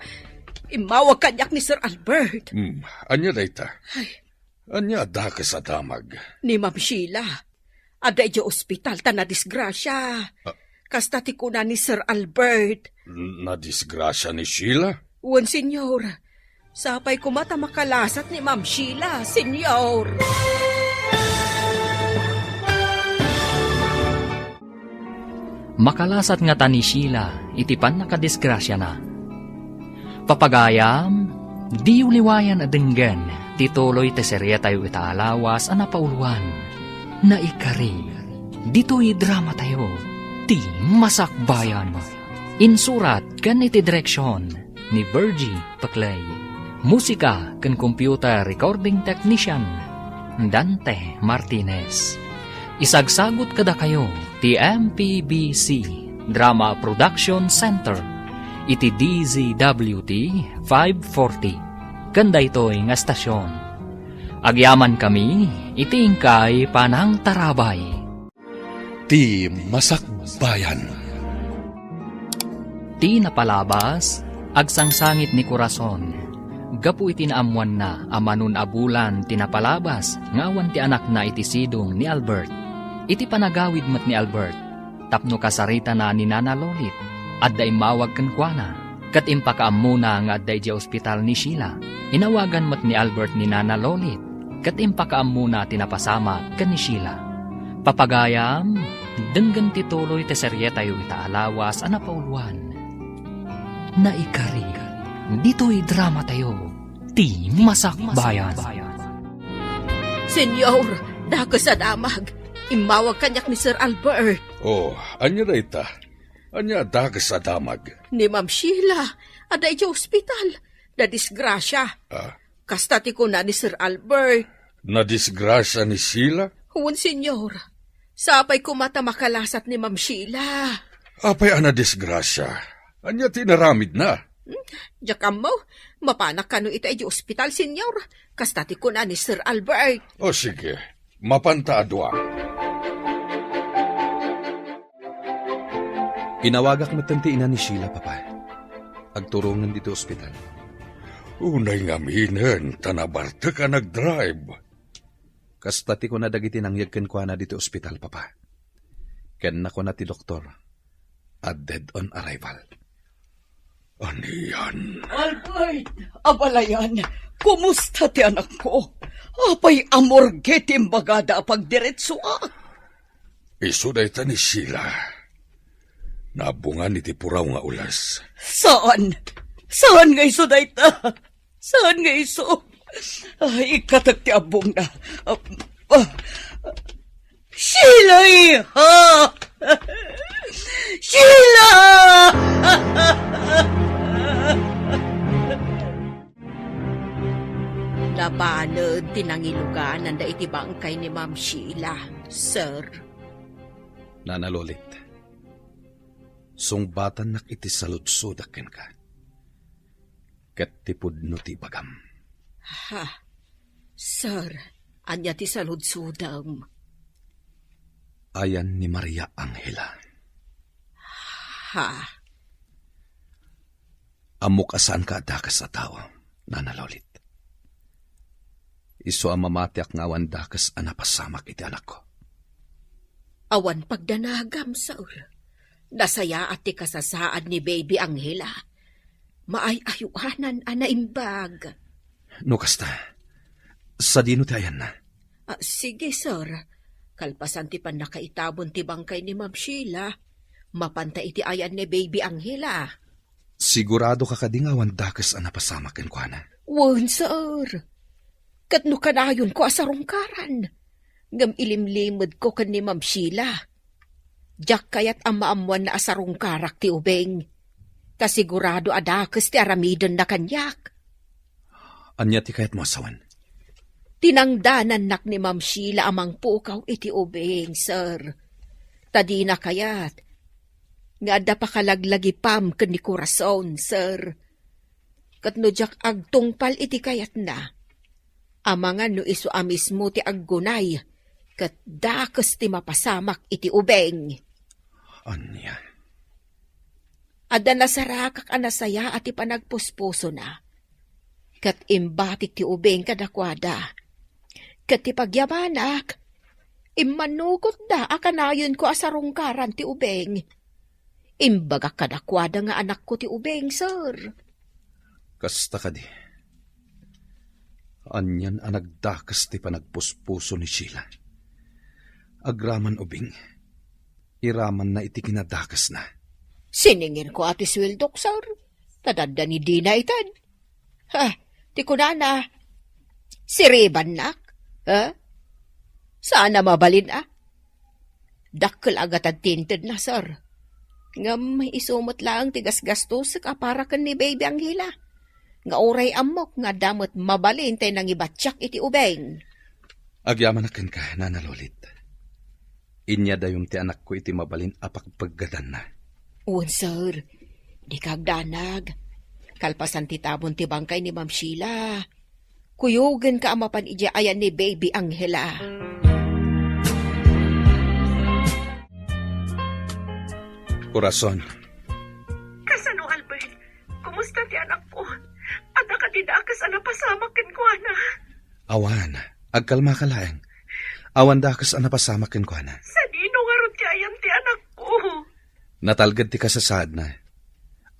Immawag kaniak ni Sir Albert. Hmm, ania dayta? Ay. Ania a dakes a damag? Ni Ma'am Sheila. Adda idiay ospital ta nadisgrasia. Ah. Kasta ti kuna ni Sir Albert. N-, nadisgrasia ni Sheila? Wen, senyor. Sapay koma ta makalasat ni Ma'am Sheila, senyor. Makalasat ngata ni Sheila iti pannakadisgrasiana. Papagayam, diyo liwayan a denggen ti tuloy ti serietayo ita a lawas a napauluan. Naikari, ditoy dramatayo, ti Masakbayan. Insurat ken iti direksion ni Virgie Peclay. Musika ken computer recording technician, Dante Martinez. Isagsagut kadakayo ti M P B C Drama Production Center iti D Z W T five forty. Ken daytoy nga estasion, agyamankami iti inkay panangtarabay. Ti Masakbayan. Ti napalabas, agsangsangit ni Corazon gapu iti naammoanna a manon a bulan ti napalabas nga awan ti anakna iti sidong ni Albert. Iti panagawid met ni Albert, tapno kasaritana ni Nana Lolit, adda immawag kenkuana. Ket impakaammona nga adda idiay ospital ni Sheila. Inawagan met ni Albert ni Nana Lolit, ket impakaammona ti napasamak ken ni Sheila. Papagayam, denggen ti tuloy ti serietayo ita a lawas a napauluan. Naikari, ditoy dramatayo, ti Masakbayan. Senyor, dakes a damag. Immawag kaniak ni Sir Albert. Oh, ania dayta? Ania a dakes a damag? Ni Ma'am Sheila, adda idiay ospital. Nadisgrasia. Ah? Kasta ti kuna ni Sir Albert. Nadisgrasia ni Sheila? Wen, senyor. Sapay koma ta makalasat ni Ma'am Sheila. Apay a nadisgrasia? Ania ti inaramidna? Hmm? Diak ammo. Mapanak kano ita idiay ospital, senyor. Kasta ti kuna ni Sir Albert. O, sige. Mapanta a dua. Inawagak metten ti ina ni Sheila, Papa. Agturongen ditoy ospital. Unay ngaminen ta nabartek a nagdrive. Kasta ti kuna dagiti nangyeg kenkuana ditoy ospital, Papa. Ken nakuna ti doktor a dead on arrival. Anian? Albert, abalayan, kumusta ti anakko? Apay a morgue ti imbagada a pagdiretsoak? Isu dayta ni Sheila. Naabungan iti puraw nga ules. Saan? Saan nga isu dayta? Saan nga isu? Ay, ikkatak ti abbongna. Ah, ah. Sheila, iha! Sheila! Nabaned ti nangilugananda iti bangkay ni Ma'am Sheila, sir. Nana Lolit, sungbatannak iti saludsodak kenka. Ket ti pudno ti ibagam. Ha? Sir, ania ti saludsodem? Ayan ni Maria Angela. Ha? Ammok a saanka a dakes a tao, Nana Lolit. Isu a mamatiak nga awan dakes a napasamak iti anakko. Awan pagdanagam, sir. Nasayaat ti kasasaad ni Baby Angela. Maay-ayoanan a naimbag. No kasta, sadino ti ayanna? Ah, sige, sir. Kalpasan ti pannakaitabon ti bangkay ni Ma'am Sheila, mapanta iti ayan ni Baby Angela. Sigurado ka kadi nga awan dakes a napasamak kenkuana? Wen, sir. Ket no kanayonko a sarungkaran, ngem ilimlimedko ken ni Ma'am Sheila. Diak kayat a maammoanna a sarungkarak ti ubing. Ta sigurado a dakes ti aramidenna kaniak. Ania ti kayatmo a sawen? Tinangdanannak ni Ma'am Sheila a mangpukaw iti ubing, sir. Ta dina kayat nga adda pakalaglagipam ken ni Corazon, sir. Ket no diak agtungpal iti kayatna, amangan no isu a mismo ti aggunay ket dakes ti mapasamak iti ubing. Ania? Adda nasarakak a nasayaat ti panagpuspusona, ket imbatik ti ubing kadakuada. Ket ti pagyamanak, immannukotda a kanayonko a sarungkaran ti ubing. Imbagak kadakuada nga anakko ti ubing, sir. Kasta kadi. Anian a nagdakes ti panagpuspuso ni Sheila. Agraman ubing, iramanna iti kinadakesna. Siningirko a ti sueldok, sir. Ta adda ni dina ited. Ha, ti kunana, siribannak? Ha? Saan a mabalin, a? Dakkel a gatad ti intedna, sir. Ngem isu met laeng ti gasgastosek a para ken ni Baby Angela. Nga uray ammok nga adda met mabalin tay nangibatiak iti ubing. Agyamanak kenka, Nana Lolit. Inyadayom ti anakko iti mabalin a pagpeggadanna. Wen, sir. Dika agdanag. Kalpasan ti tabon ti bangkay ni Ma'am Sheila, kuyogenka a mapan idiay ayan ni Baby Angela. Corazon. Kasano, Albert? Kumusta ti anakko? Adda kadi dakes a napasamak kenkuana? Awan. Agkalmaka laeng. Awan dakes a napasamak kenkuana. Sadino ngarud ti ayan ti anakko? Natalged ti kasasaadna.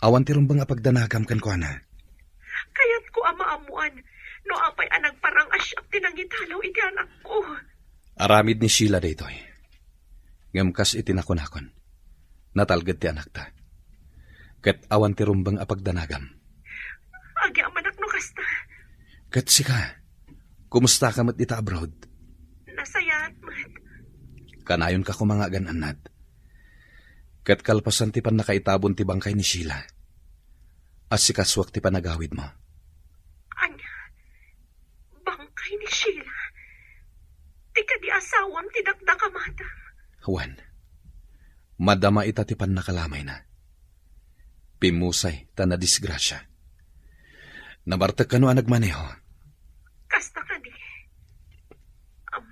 Awan ti rumbeng a pagdanagam kenkuana. Kayatko a maammoan no apay a nagparang-asiak ti nangitalaw iti anakko. Aramid ni Sheila daytoy. Ngem kas iti nakunakon, natalged ti anakta. Ket awan ti rumbeng a pagdanagam. Agyamanak no kasta. Ket sika, kumustaka met dita abroad? Nasayaat met. Kanayonka koma nga agan-annad. Ket kalpasan ti pannakaitabon ti bangkay ni Sheila, asikasuak ti panagawidmo. Ania? Bangkay ni Sheila? Ti kadi asawam ti dakdakamatam? Wen, madama ita ti pannakalamayna. Pimmusay ta nadisgrasia. Nabartek kano a nagmaneho? Kasta kadi. Am,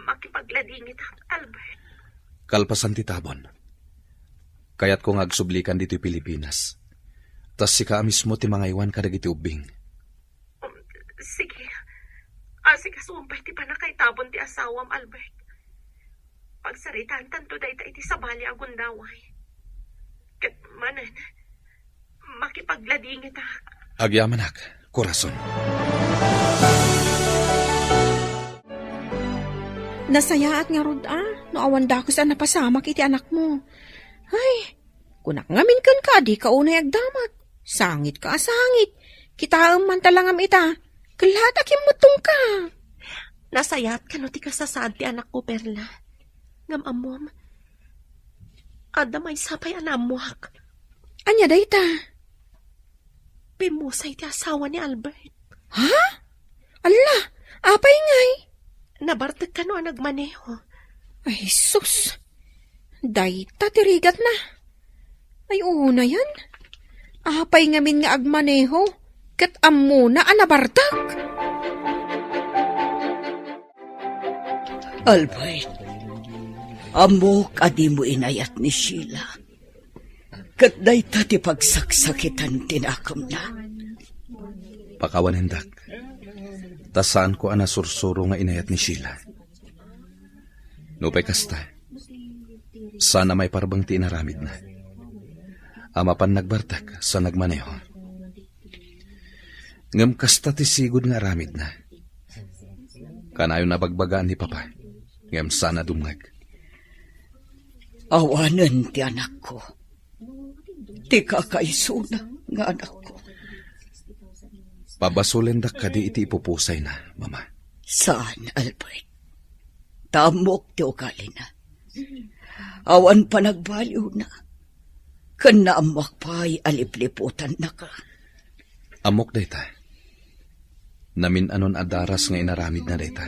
makipagladingitak, Albert. Kalpasan ti tabon, kayatko nga agsublikan ditoy Pilipinas. Ta sika a mismo ti mangaywan kadagiti ubbing. Um, sige. Asikasuam pay ti pannakaitabon ti asawam, Albert. Pagsaritaantanto dayta iti sabali a gundaway. Ket manen, agladingetak. Agyamanak, korason. Nasayaat ngarud a, no awan dakes a napasamak iti anakmo. Ay, kunak ngamin kenka, dika unay agdamag. Sangit ka a sangit. Kitaem man ta langam ita. Kellaat a kimmuttongka. Nasayaat kano ti kasasaad ti anakko, Perla. Ngem ammom, adda maysa pay a naammuak. Ania dayta? Pimmusay ti asawa ni Albert. Ha? Alla, apay ngay? Nabartek kano a nagmaneho. Ay, sus. Dayta ti rigatna. Ay, unayen. Apay ngamin nga agmaneho ket ammona a nabartek? Albert, ammok a dimo inayat ni Sheila. Ket dayta ti pagsaksakitan ti nakemna. Pakawanendak, ta saanko a nasursuro nga inayat ni Sheila. Nupay kasta, saan a maiparbeng ti inaramidna. A mapan nagbartek sa nagmaneho. Ngem kasta ti sigud nga aramidna. Kanayon a bagbagaan ni Papa, ngem saan a dumngeg. Awanen ti anakko. Ti kakaisuna nga anakko. Pabasolendak kadi iti ipupusayna, Mama? Saan, Albert. Ta ammok ti ugalina. Awan panagbaliwna. Ken naammoak pay a lipliputannaka. Ammok dayta. Namin-anon a daras nga inaramidna dayta.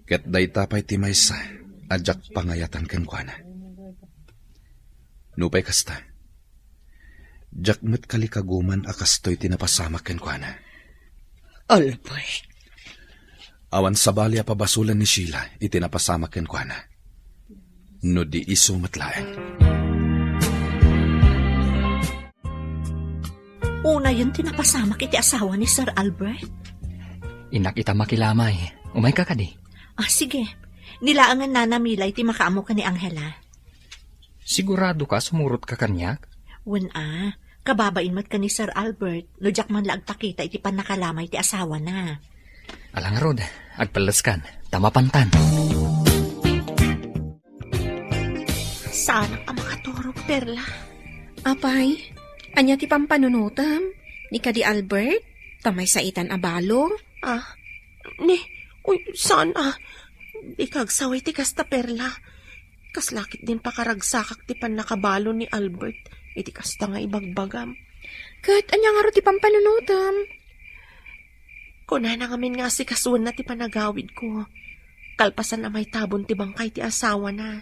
Ket dayta pay ti maysa a diak pangayatan kenkuana. Nupay kasta, diak met kalikaguman a kastoy ti napasamak kenkuana. Albert. Awan sabali a pabasolen ni Sheila iti napasamak kenkuana. No di isu met laeng. Unayen ti napasamak iti asawa ni Sir Albert? Innak ita makilamay. Umayka kadi? Ah, sige. Ni laengen Nana Milay ti makaammo ken ni Angela. Sigurado ka sumurot ka kaniak? Wen a, kababain met ken ni Sir Albert no diak man la agpakita iti pannakalamay ti asawana. Ala ngarud, agpelleskan, ta mapantan. Saanak a makaturog, Perla. Apay, ania ti pampanunotem? Ni kadi Albert, ta maysa itan a balo? Ah, ni, uy, saan a? Dika agsaway ti kasta, Perla. Kasla ketdin pakaragsakak ti pannakabalo ni Albert iti kasta nga ibagbagam. Ket ania ngarud ti pampanunotem? Kunana ngamin nga asikasuenna ti panagawidko, kalpasan a maitabon ti bangkay ti asawana.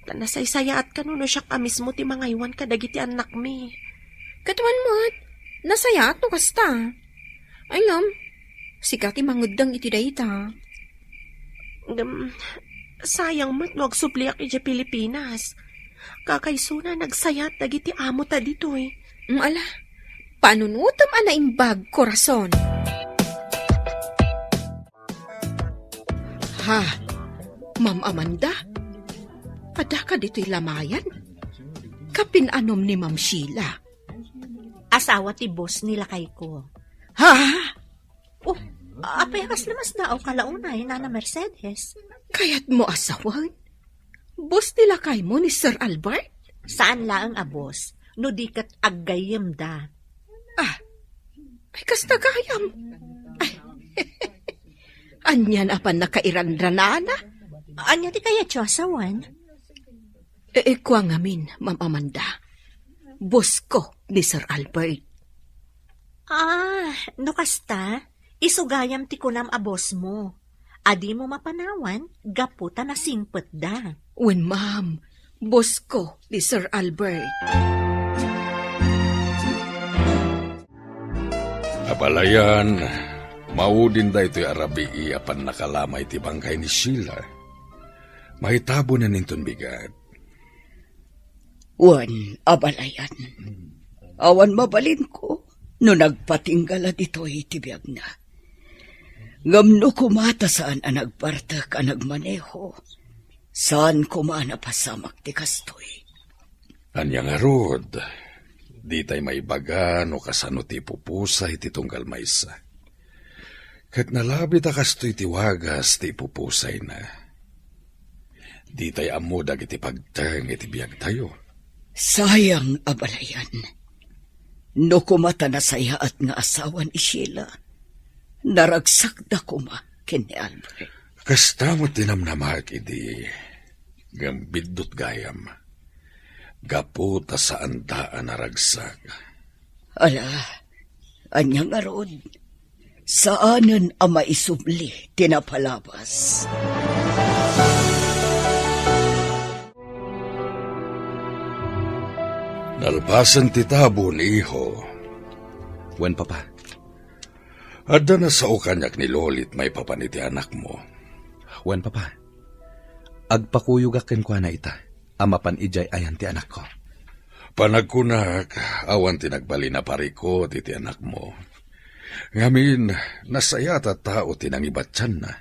Ta nasaysayaat kano no siak a mismo ti mangaywan kadagiti annakmi. Ket wen met, nasayaat no kasta. Ay ngem, sika ti mangeddeng iti dayta. Ngem, sayang met no agsubliak idiay Pilipinas. Kakaisuna, nagsayat dagiti amo ta ditoy. Mm, ala, panunotem a naimbag, korason. Ha, Ma'am Amanda, adda ka ditoy lamayan? Kapin-anom ni Ma'am Sheila? Asawa ti boss ni lakayko. Ha? Oh, apay a kasla masdaaw ka la unay, Nana Mercedes? Kayatmo a sawen? Boss ti lakaymo ni Sir Albert? Saan laeng a boss, no di ket aggayyemda. Ah, ay, kasta gayam. Ay, anian a pannakairanranana? Ania ti kayatyo a sawen? E, e, kua ngamin, Ma'am Amanda. Boss ko ni Sir Albert. Ah, no kasta, isu gayam ti kunam a boss mo. A dimo mapanawan gapu ta nasingpetda. Wen, ma'am, boss ko ni Sir Albert. Abalayan, maudin daytoy a rabii a pannakalamay ti bangkay ni Sheila. Maitabonen inton bigat. Wen, abalayan. Awan mabalinko no nagpatingga la ditoy ti biagna. Ngem no koma ta saan a nagbartek a nagmaneho, saan koma a napasamak ti kastoy. Ania ngarud, Ditay maibaga no kasano ti ipupusay ti tunggal maysa. Ket nalabit a kastoy ti wagas ti ipupusayna. Ditay ammo dagiti pagteng iti biagtayo. Sayang a balayan. No kuma ta nasayaat nga asawa ni Sheila, naragsakda kuma ken ni Albert. Kasta met ti namnamak idi, ngem biddut gayam. Gapu ta saanda a naragsak. Ala, ania ngarud? Saanen a maisubli ti napalabas. Nalpasen ti tabon, iho. Wen, Papa. Adda nasao kaniak ni Lolit maipapan iti anakmo. Wen, Papa. Agpakuyogak kenkuana ita, a mapan idiay ayan ti anakko. Panagkunak, awan ti nagbalin a parikut iti anakmo. Ngamin, nasayaat a tao ti nangibatianna.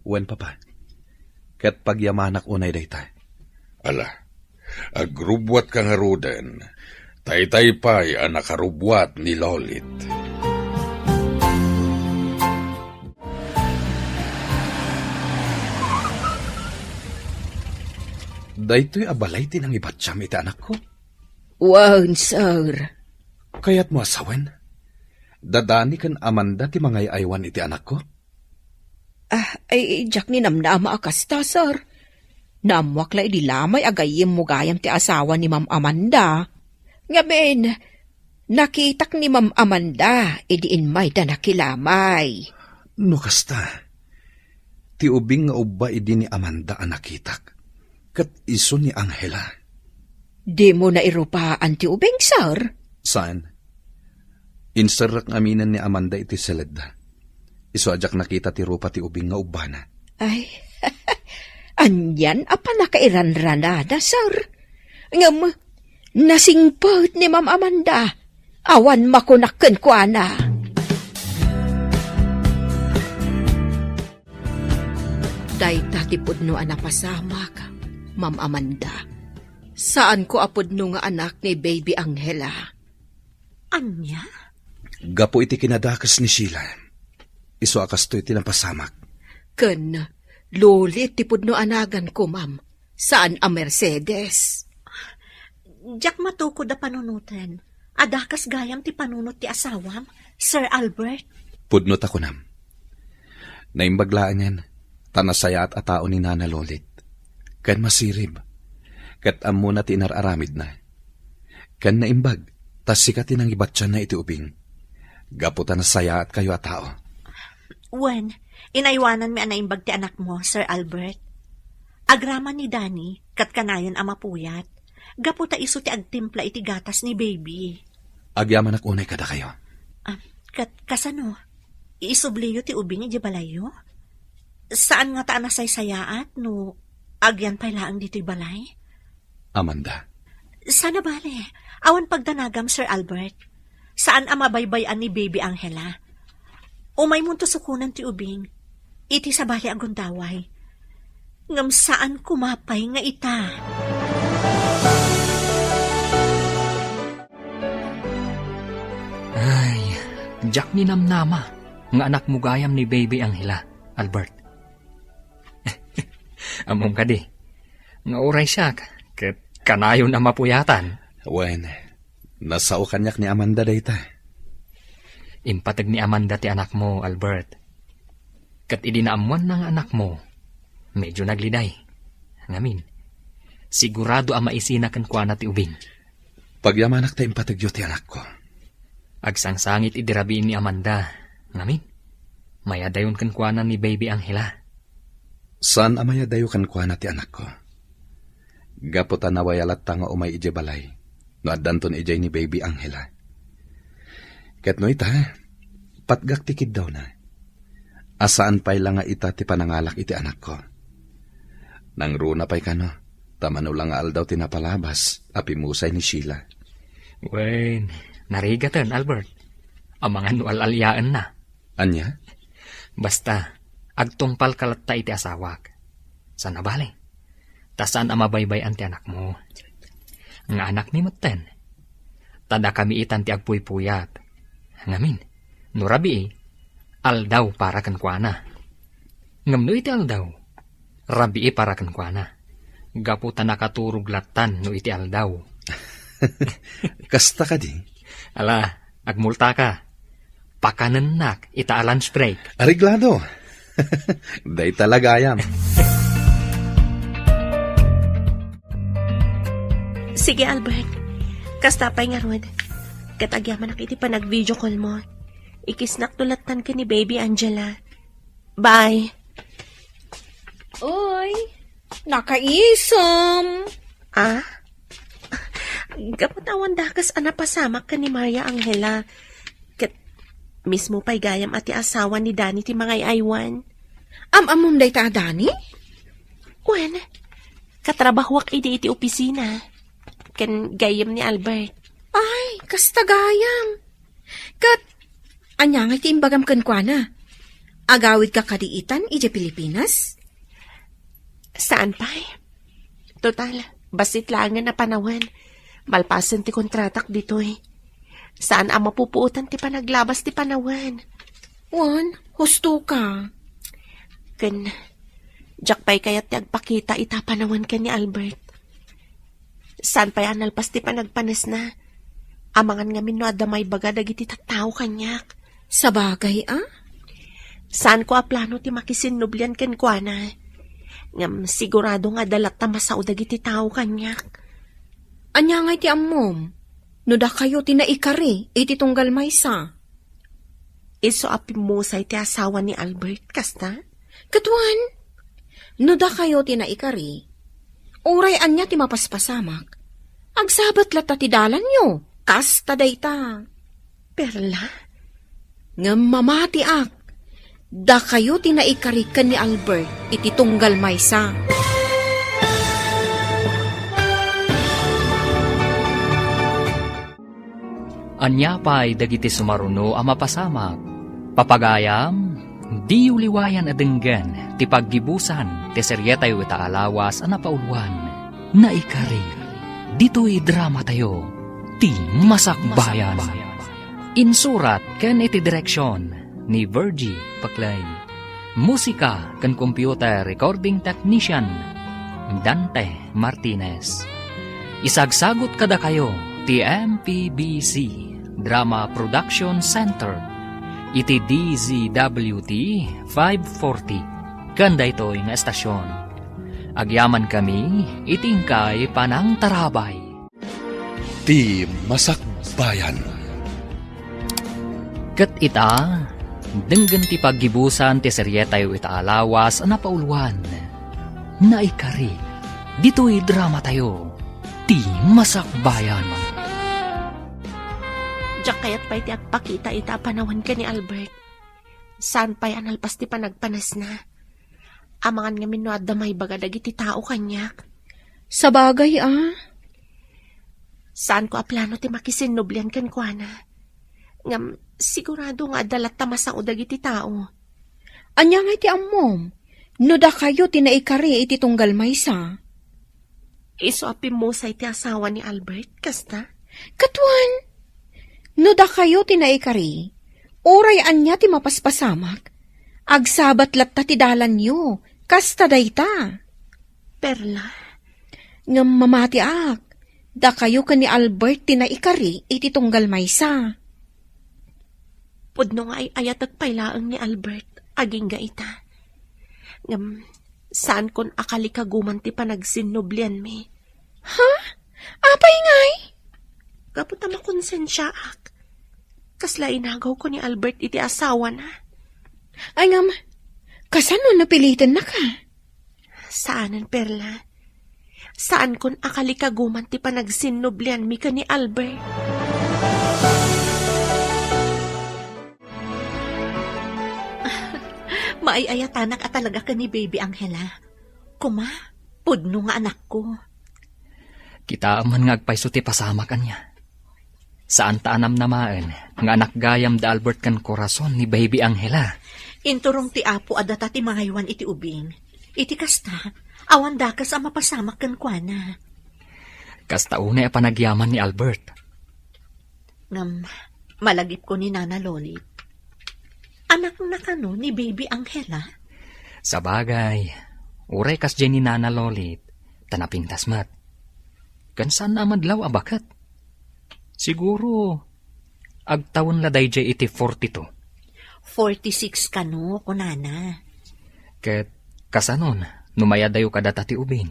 Wen, Papa. Ket pagyamanak unay dayta. Ala, agrubbuatka ngaruden. Taytay pay a nakarubbuat ni Lolit. Daytoy a balay ti nangibatiam iti anakko? Wen, sir. Kayatmo a sawen? Dadani ken Amanda ti mangay-aywan iti anakko? Ah, ay, diak ni namnama a kasta, sir. Naammuak la idi lamay a gayyemmo gayam ti asawa ni Ma'am Amanda. Ngamin, nakitak ni Ma'am Amanda idi immayda nakilamay. No kasta, ti ubing nga ubba idi ni Amanda a nakitak, ket isu ni Angela. Dimo nairupaan ti ubing, sir? Saan. Inserrek ngaminen ni Amanda iti seledda. Isu a diak nakita ti rupa ti ubing nga ubbana. Ay, anian a pannakairanranada, sir. Ngem, nasingpet ni Ma'am Amanda. Awan makunak kenkuana. Dayta ti pudno a napasamak, Ma'am Amanda. Saanko a pudno nga anak ni Baby Angela. Ania? Gapu iti kinadakes ni Sheila. Isu a kastoy ti napasamak. Ken Lolit ti pudno a naganko, ma'am. Saan a Mercedes. Diak matukod a panunoten. Adda kas gayam ti panunot ti asawam, Sir Albert. Pudno ta kunam. Naimbag laengen, ta nasayaat a tao ni Nana Lolit. Ken masirib. Ket ammona ti inar-aramidna. Ken naimbag, ta sika ti nangibatianna iti ubing. Gapu ta nasayaatkayo a tao. Wen, inaywananmi a naimbag ti anakmo, Sir Albert. Agraman ni Danny, ket kanayon a mapuyat. Gapu ta isu ti agtimpla iti gatas ni Baby. Agyamanak unay kadakayo. Ah, ket kasano? Iisubliyo ti ubing idiay balayyo? Saan ngata a nasaysayaat no agyan pay laeng ditoy balay? Amanda. Saan a bale, awan pagdanagam, Sir Albert. Saan a mabaybay-an ni Baby Angela. Umaymonto sukonen ti ubing. Iti sabali a gundaway. Ngem saan koma pay nga ita. Ay, diak ni namnama nga anakmo gayam ni Baby Angela, Albert. Ammom kadi, nga uray siak, ket kanayon a mapuyatan. Wen, nasao kaniak ni Amanda dayta. Impateg ni Amanda ti anakmo, Albert. Ket idi naammoanna nga anakmo, medyo nagliday. Ngamin, sigurado a maisina kenkuana ti ubing. Pagyamanak ta impategyo ti anakko. Agsangsangit idi rabii ni Amanda. Ngamin, mayadayon kenkuana ni Baby Angela. Saan a mayadayo kenkuana ti anakko. Gapu ta nawaya latta nga umay idiay balay, no addanton idiay ni Baby Angela. Ket no ita, patgak ti kiddawna. A saan pay la nga ita ti panangalak iti anakko. Nangruna pay kano, ta mano la nga aldaw ti napalabas a pimusay ni Sheila. Wen, narigaten, Albert. Amangan no al-aliaenna. Ania? Basta, agtungpalka latta iti asawak. Saan a bale. Ta saan a mabaybay-an ti anakmo. Nga anakmi metten. ta dakami itan ti agpuypuyat. Ngamin, no rabii, aldaw para kenkuana. Ngem no iti aldaw, rabii para kenkuana. Gapu ta nakaturog lattan no iti aldaw. Kasta kadi? Ala, agmultaka. Pakanennak ita a lunch break. Areglado. Dayta la gayam. Sige, Albert. Kasta pay ngarud. Ket agyamanak iti panag-video call mo. Ikisnak no lattan ken ni Baby Angela. Bye. Uy, nakaisem. Ah? Gapu ta awan dakes a napasamak ken ni Maria Angela. Ket mismo pay gayam a ti asawa ni Danny ti mangay-aywan. Am-ammom dayta a Danny? Wen, katrabahoak idi iti opisina. Ken gayyem ni Albert. Ay, kasta gayam. Ket, ania ngay ti imbagam kenkuana? Agawidka kadi itan idiay Pilipinas? Saan pay. Total, bassit laengen a panawen. Malpasen ti kontratak ditoy. Saan a mapupuotan ti panaglabas ti panawen. Wen, husto ka. Ken, diak pay kayat ti agpakita ita panawen ken ni Albert. Saan pay a nalpas ti panagpanesna. Amangan ngamin no adda maibaga dagiti tattao kaniak. Sabagay a? Saanko a plano ti makisinnublian kenkuana. Ngem sigurado nga adda latta masao dagiti tao kaniak. Ania ngay ti ammom? No dakayo ti naikari iti tunggal maysa? Isu a pimmusay ti asawa ni Albert, kasta? Ket wen, no dakayo ti naikari, uray ania ti mapaspasamak, agsabat latta ti dalanyo, kasta dayta. Perla? Ngem mamatiak, dakayo ti naikari ken ni Albert iti tunggal maysa. Ania pay dagiti sumaruno a mapasamak? Papagayam, diyo liwayan a denggen ti paggibusan ti serietayo ita a lawas a napauluan, Naikari. Ditoy dramatayo, Ti Masakbayan. Insurat ken iti direksion ni Virgie Paclay. Musika ken computer recording technician, Dante Martinez. Isagsagut kadakayo ti M P B C Drama Production Center iti D Z W T five forty ken daytoy nga estasion. Agyamankami iti inkay panangtarabay. Ti Masakbayan. Ket ita, denggen ti paggibusan ti serietayo ita a lawas a napauluan, Naikari. Ditoy dramatayo, Ti Masakbayan. Diak kayat pay ti agpakita ita a panawen ken ni Albert. Saan pay a nalpas ti panagpanesna. Amangan ngamin no adda maibaga dagiti tao kaniak. Sabagay a. Saanko a plano ti makisinnublian kenkuana. Ngem sigurado nga adda latta masao dagiti tao. Ania ngay ti ammom? No dakayo ti naikari iti tunggal maysa. Isu a pimmusay ti asawa ni Albert, kasta? Ket wen, no dakayo ti naikari, uray ania ti mapaspasamak, agsabat latta ti dalanyo, kasta dayta. Perla? Ngem mamatiak, dakayo ken ni Albert ti naikari iti tunggal maysa. Pudno nga ay-ayatek pay laeng ni Albert, agingga ita. Ngem, saankon a kalikaguman ti panagsinnublianmi. Ha? Apay ngay? Gapu ta makonsensiaak. Kasla inagawko ni Albert iti asawana. Ay ngem, kasano no pilitennaka? Saanen, Perla. Saankon a kalikaguman ti panagsinnublianmi ken ni Albert. Maay-ayatanak a talaga ken ni Baby Angela. Kuma, pudno nga anakko. Kitaem man nga agpayso ti pasamak, ania. Saan ta a namnamaen nga anak gayam da Albert ken Corazon ni Baby Angela. Inturong ti Apo a data ti mangaywan iti ubing. Iti kasta, awan dakes a mapasamak kenkuana. Kasta unay a panagyaman ni Albert. Ngem, malagipko ni Nana Lolit. Anakna kano ni Baby Angela? Sabagay, uray kasdiay ni Nana Lolit, ta napintas met. Ken saanna a madlaw a baket. Siguro, agtawen la daydiay iti forty-two. Forty-six kano, kunana. Ket kasanon, no mayadayo kadata ti ubing?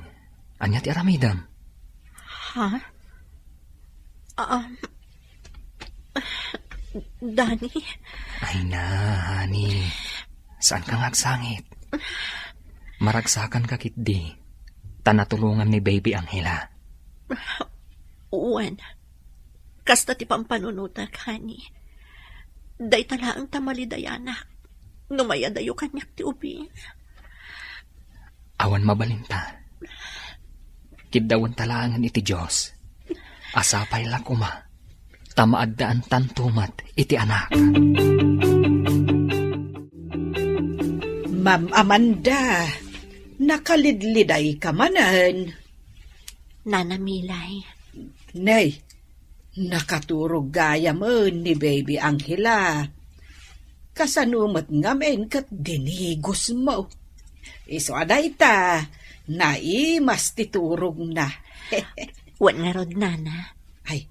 Ania ti aramidem? Ha? Um, Danny? Ay na, honey. Saanka nga agsangit? Maragsakanka ketdi, ta natulongam ni Baby Angela. Wen, kasta ti pampanunotak, honey. Dayta laeng ta malidayanak no mayadayo kaniak ti ubing. Awan mabalinta. Kiddawenta laengen iti Dios. A sapay la koma ta maaddaantanto met iti anak. Ma'am Amanda, nakalidlidayka manen. Nana Milay. Nay, nakaturog gayamen ni Baby Angela. Kasano met ngamin ket dinigos mo? Isu a dayta, naimas ti turogna. Wen ngarud, Nana. Ay,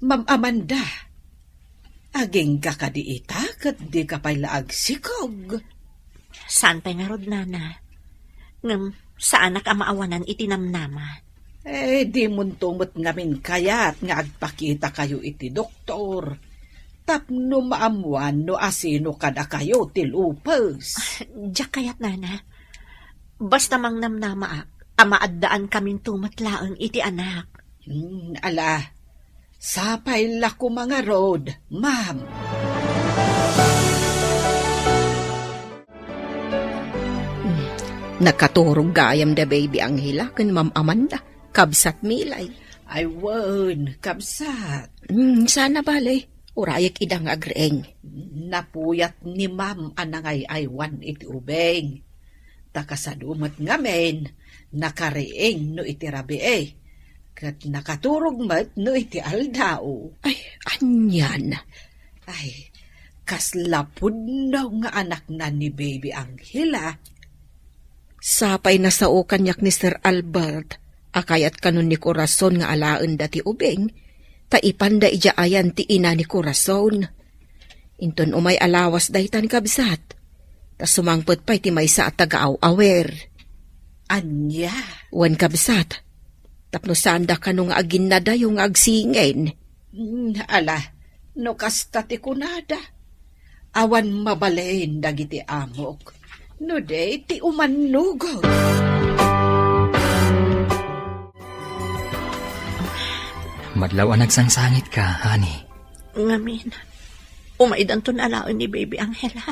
Ma'am Amanda, agingga kadi ita ket dika pay la agsikog? Saan pay ngarud, Nana. Ngem saanak a maawanan iti namnama. Eh, dimonto met ngamin kayat nga agpakitakayo iti doktor tapno maammoan no asino kadakayo ti lupus. Diak kayat, Nana. Basta mangnamnamaak a maaddaankaminto met laeng iti anak. Hmm, ala, sapay la koma ngarud, ma'am. Hmm, nakaturog gayam da Baby Angela ken Ma'am Amanda, kabsat Milay. Ay wen, kabsat. Hmm, saan a bale, urayek ida nga agriing. Napuyat ni Ma'am a nangay-aywan iti ubing. Ta kasano met ngamin, nakariing no iti rabii, ket nakaturog met no iti aldaw. Ay, anian? Ay, kasla pudno nga anakna ni Baby Angela. Sapay nasao kaniak ni Sir Albert a kayat kanon ni Corazon nga alaenda ti ubing, ta ipanda idiay ayan ti ina ni Corazon. Inton umay a lawas daytan, kabsat, ta sumangpet pay ti maysa a tagaaw-awer. Ania? Wen, kabsat, tapno saanda kano nga aginnadayo nga agsingin. Mm, ala, no kasta ti kunada, awan mabalin dagiti amok no di ti umannugos. Madlaw a nagsangsangitka, honey. Ngamin, umaydanton alaen ni Baby Angela.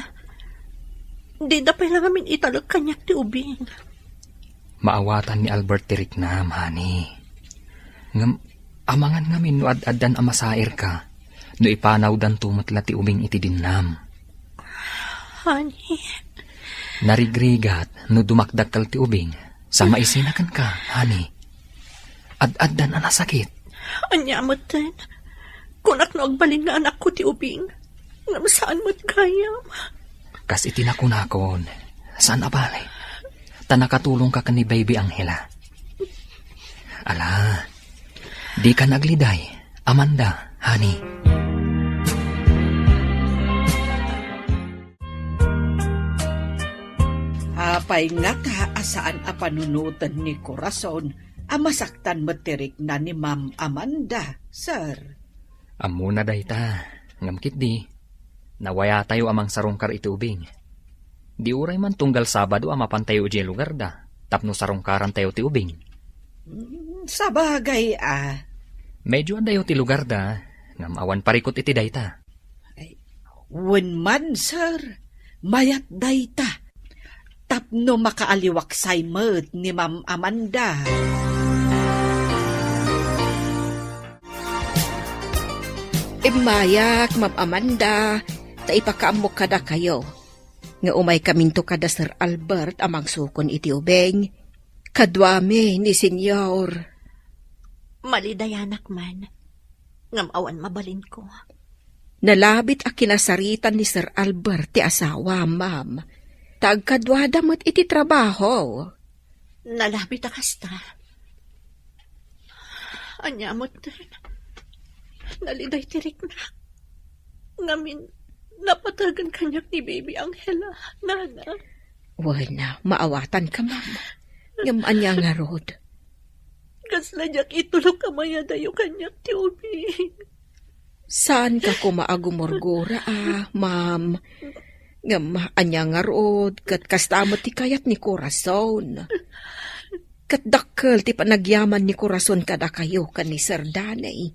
Dida pay la ngamin italek kaniak ti ubing. Maawatan ni Albert ti riknam, honey. Ngem, amangan ngamin no ad-addan a masairka no ipanawdanto met la ti ubing iti dinnam. Honey. Narigrigat no dumakdakkel ti ubing sa maisina kenka, honey. Ad-addan a nasakit. Ania metten? Kunak no agbalin nga anakko ti ubing, ngem saan met gayam. Kas iti nakunakon, saan a bale. Ta nakatulongka ken ni Baby Angela. Ala, dika naagliday, Amanda, honey. Apay ngata a saan a panunoten ni Corazon a masaktan met ti rikna ni Ma'am Amanda, sir? Ammona dayta, ngem ketdi, nawayatayo a mangsarungkar iti ubing. Di uray man tunggal Sabado a mapantayo idiay lugarda tapno sarungkarantayo ti ubing. Mm, sabagay a. Medyo adayo ti lugarda, ngem awan parikut iti dayta. Ay, wen man, sir, mayat dayta. Tapno makaaliwaksay met ni Ma'am Amanda. Immayak, Ma'am Amanda, ta ipakaammok kadakayo nga umaykaminto kada Sir Albert a mangsukon iti ubing. Kaduami ni Senyor. Malidayanak man. Ngem awan mabalinko. Nalabit a kinasaritan ni Sir Albert ti asawa, ma'am. Ta agkaduada met iti trabaho. Nalabit a kasta. Ania met, naliday ti riknak. Ngamin, napategen kaniak ni Baby Angela, nana. Wen, maawatanka, ma'am. Ngem ania ngarud? Kasla diak itulok a mayadayo kaniak ti ubing. Saanka koma a gumurgura, a, ma'am. Ngem ania ngarud, ket kasta met ti kayat ni Corazon. Ket dakkel ti panagyaman ni Corazon kadakayo ken ni Sir Danny.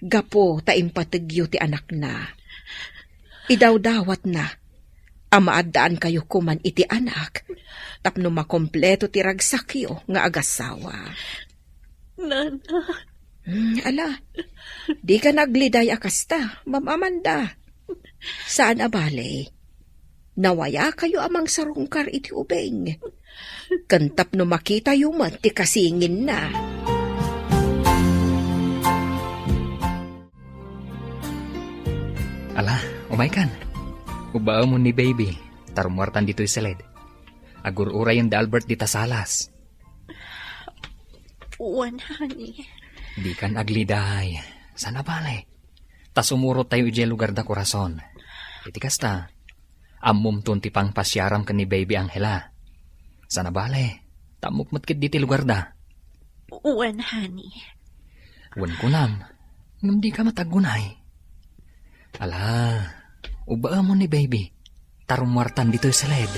Gapu ta impategyo ti anakna. Idawdawatna a maaddaankayo koman iti anak tapno makompleto ti ragsakyo nga agasawa. Nana. Hmm, ala, dika nagliday a kasta, Ma'am Amanda. Saan a bale, nawayakayo a mangsarungkar iti ubing. Ken tapno makitayo met ti kasinginna. Ala, umaykan. Ubbaemon ni Baby, ta rummuartan ditoy siled. Agur-urayen da Albert dita salas. Wen, honey. Dikan agliday. Saan a bale. Ta sumurot tayo idiay lugar da Corazon. Iti kasta, ammomton ti pangpasiaram ken ni Baby Angela. Saan a bale, ta ammok met ketdi ti lugar da. Wen, honey. Wen kunam, ngem dika met aggunay. Ala, ubbaemon ni Baby, ta rummuartan ditoy siled.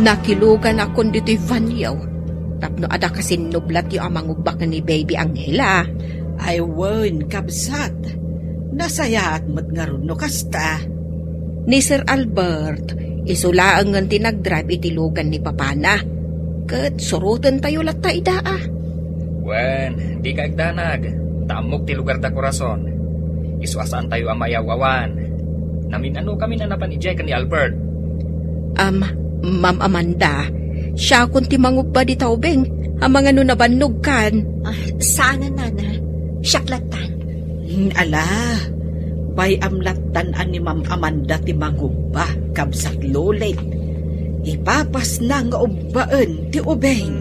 Nakiluganakon ditoy banio tapno adda kasinnublatyo a mangubba ken ni Baby Angela. Ay wen, kabsat. Nasayaat met ngarud no kasta. Ni Sir Albert, isu laengen ti nagdrive iti lugan ni papana. Ket surotentayo latta ida, a. Wen, dika agdanag, ta ammok ti lugar da Corazon. Isu a saantayo a maiaw-awan. Namin-anokamin a napan idiay ken ni Albert. Am, Ma'am Amanda, siakon ti mangubba dita ubing, amangan no nabannogkan. Ah, saan a, nana. Siak lattan. Hmm, ala, bay-am lattan a ni Ma'am Amanda ti mangubba, kabsat Lolit. Ipapasna nga ubbaen ti ubing.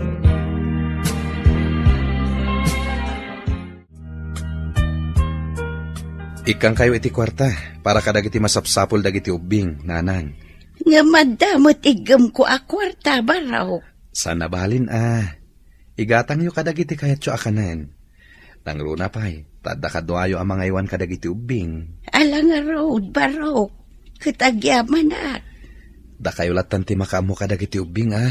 Ikkankayo iti kuarta para kadagiti masapsapul dagiti ubbing, nanang. Ngem adda met iggemko a kuarta, Barok. Saan a balin a. Igatangyo kadagiti kayatyo a kanen. Nangruna pay, ta adda kaduayo a mangaywan kadagiti ubbing. Ala ngarud, Barok, ket agyamanak. Dakayo lattan ti makaammo kadagiti ubbing, a.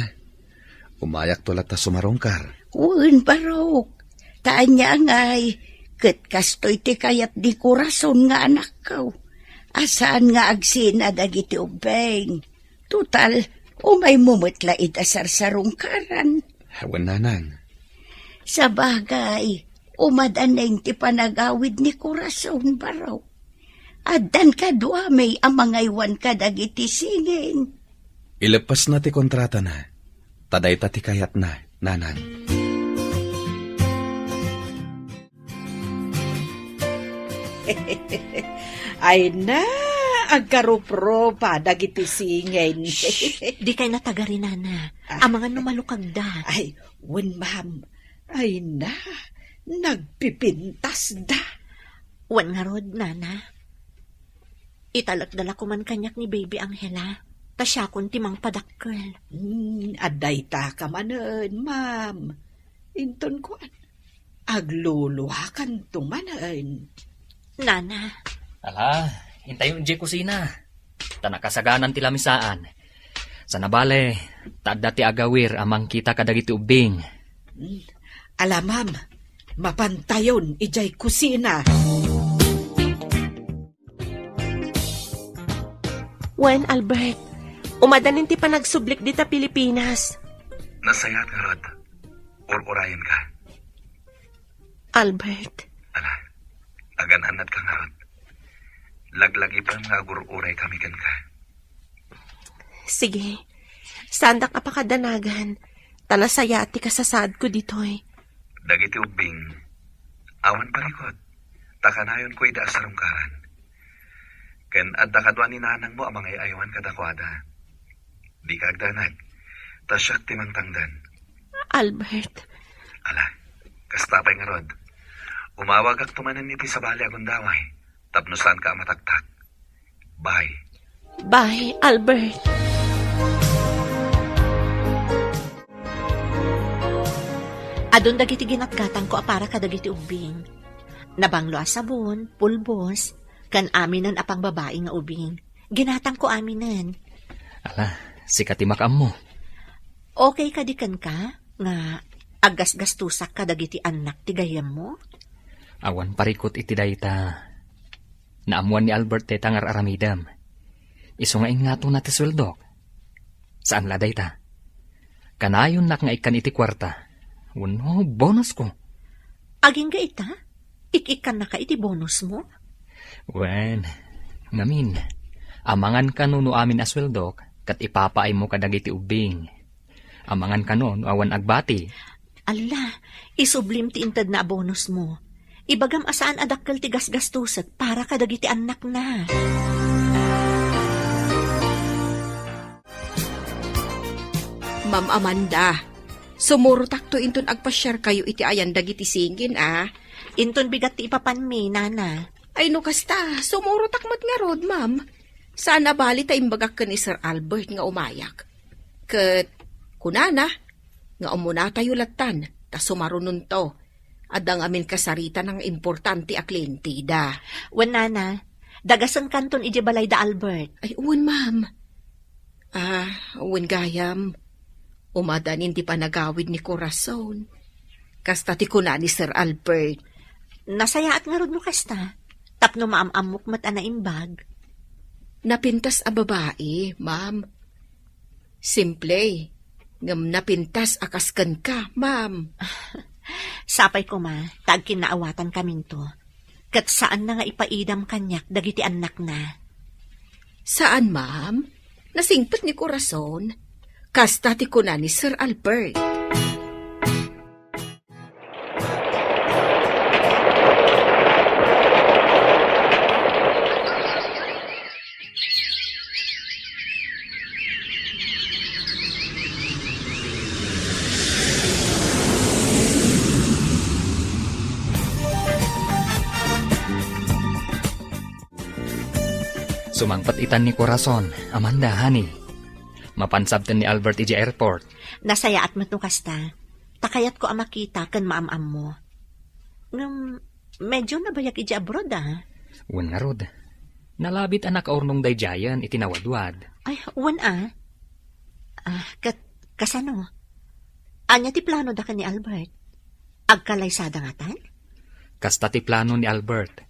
Umayakto latta sumarungkar. Wen, Barok. Ta ania ngay, ket kastoy ti kayat di Corazon nga anakko. A saan nga agsina dagiti ubbing. Total, umaymo met la ida sarsarungkaran. Wen, nanang. Sabagay, umadaneng ti panagawid ni Corazon, Barok. Addan kaduami a mangaywan kadagiti singin. Ileppesna ti kontratana, ta dayta ti kayatna, nanang. Ay na, agkarupropa dagiti singin. Shh! Dikay natagari, nana. Ah. Amangan no malukagda. Ay, wen, ma'am. Ay na, nagpipintasda. Wen ngarud, nana. Italekda la koman kaniak ni Baby Angela, ta siakon ti mangpadakkel. Hmm, adda ita ka manen, ma'am. Inton kuan, agluluakanto manen. Nana. Ala, intayon idiay kusina. Ta nakasaganan ti lamisaan. Saan a bale, ta adda ti agawir a mangkita kadagiti ubbing. Hmm. Ala, ma'am, mapantayon idiay kusina. Wen, Albert, umadanin ti panagsublik dita Pilipinas. Nasayaat ngarud, ur-urayenka. Albert. Ala, agan-annadka ngarud. Laglagipem nga agur-uraykami kenka. Sige, saandak a pakadanagan. ta nasayaat ti kasasaadko ditoy. Dagiti ubbing, awan parikut, ta kanayonko ida a sarungkaran. Ken adda kadua ni nanangmo a mangay-ayawan kadakuada. Dika agdanag, ta siak ti mangtangdan. Albert. Ala, kasta pay ngarud. Umawagakto manen iti sabali a gundaway, tapno saanka a mataktak. Bye. Bye, Albert. Adun dagiti ginatgatangko a para kadagiti ubbing. Nabanglo a sabon, pulbos, ken aminen a pangbabai nga ubing. Ginatangko aminen. Ala, sika ti makaammo. Okay kadi kenka nga aggasgastusak kadagiti annak ti gayyemmo? Awan parikut iti dayta. Naammuan ni Albert dayta nga ar-aramidem. Isu nga ingatona ti sueldok. Saan la dayta. Kanayonnak nga ikkan iti kuarta. Wenno bonusko. Agingga ita? Ik-ikkannaka iti bonusmo? Wen, ngamin, amangan kano no amin a sueldok, ket ipapaaymo kadagiti ubbing. Amangan kano no awan agbati. Alla, isublim ti intedna a bonusmo. Ibagam a saan a dakkel ti gasgastusek para kadagiti annakna. Ma'am Amanda, sumurotakto inton agpasiarkayo iti ayan dagiti singin, a? Inton bigat ti ipapanmi, nana. Ay, no kasta, sumurotak met ngarud, ma'am. Saan a bali ta imbagak ken ni Sir Albert nga umayak. Ket kunana nga umunatayo lattan, ta sumarunonto. Adda ngamin kasarita nga importante a klienteda. Wen, nana, dagasenkanton idiay balay da Albert. Ay, wen, ma'am. Ah, wen gayam. Umadanin ti panagawid ni Corazon. Kasta ti kuna ni Sir Albert. Nasayaat ngarud no kasta, tapno maam-ammok met a naimbag. Napintas a babai, ma'am. Simple, ngem napintas a kas kenka, ma'am. Sapay koma, ta agkinnaawatkaminto. Ket saanna nga ipaidam kaniak dagiti annakna. Saan, ma'am? Nasingpet ni Corazon. Kasta ti kuna ni Sir Albert. Sumangpet itan ni Corazon, Amanda, honey. Mapan sabten ni Albert idiay airport. Nasayaat met no kasta. Ta kayatko a makita ken maam-ammo. Ngem, medyo nabayag idiay abroad, a. Wen ngarud. Nalabit a nakaurnong daydiayen iti nawadwad. Ay, wen, a. Ah, ket kasano? Ania ti planoda ken ni Albert? Agkalaysada ngatan? Kasta ti plano ni Albert.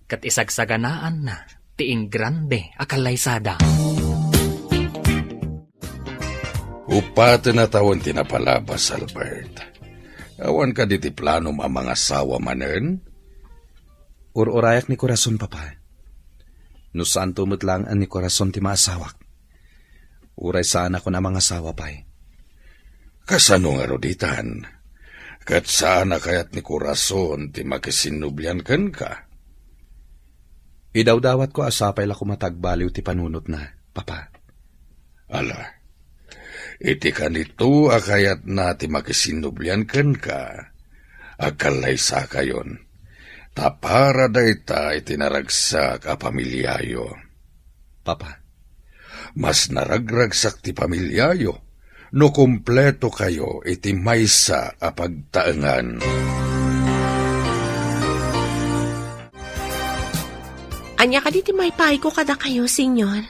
Ket isagsaganaanna ti ingrande a kalaysada. Upaten a tawen ti napalabas, Albert. Awan kadi ti planom a mangasawa manen? Ur-urayak ni Corazon, Papa. No saanto met laeng a ni Corazon ti maasawak, uray saanakon a mangasawa pay. Kasano ngarud itan? Ket saan a kayat ni Corazon ti makisinnublian kenka? Idawdawatko a sapay la koma ta agbaliw ti panunotna, Papa. Ala, iti kanito a kayatna ti makisinnublian kenka, agkallaysakayon, ta para dayta iti naragsak a pamiliayo. Papa. Mas naragragsak ti pamiliayo no kumpletokayo iti maysa a pagtaengan. Ania kadi ti maipaayko kadakayo, Señor?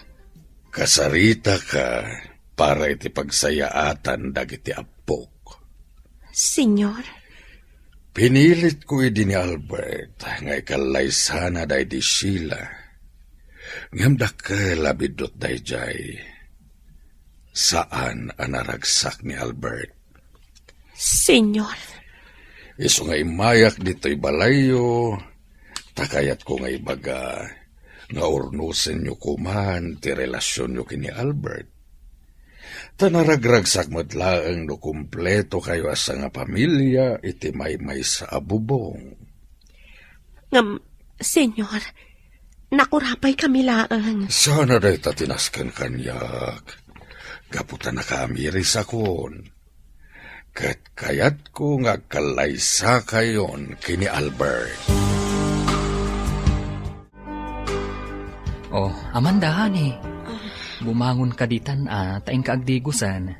Kasaritaka para iti pagsayaatan dagiti appok. Señor? Pinilitko idi ni Albert nga ikallaysana daydi Sheila. Ngem dakkel a biddut daydiay. Saan a naragsak ni Albert. Señor. Isu nga immayak ditoy balayyo, ta kayatko nga ibaga nga urnosenyo koman ti relasionyo ken ni Albert. Ta naragragsak met laeng no kumpleto kayo a sangapamilia iti maymaysa a bubong. Ngem, Senyor, nakurapay kami laeng. Sana dayta ti nasken kaniak. Gapu ta nakaamirisakon. Ket kayatko nga agkallaysakayon ken ni Albert. Oh, Amanda, honey. Ah. Bumangon ka ditan, ah, ta inka agdigusen.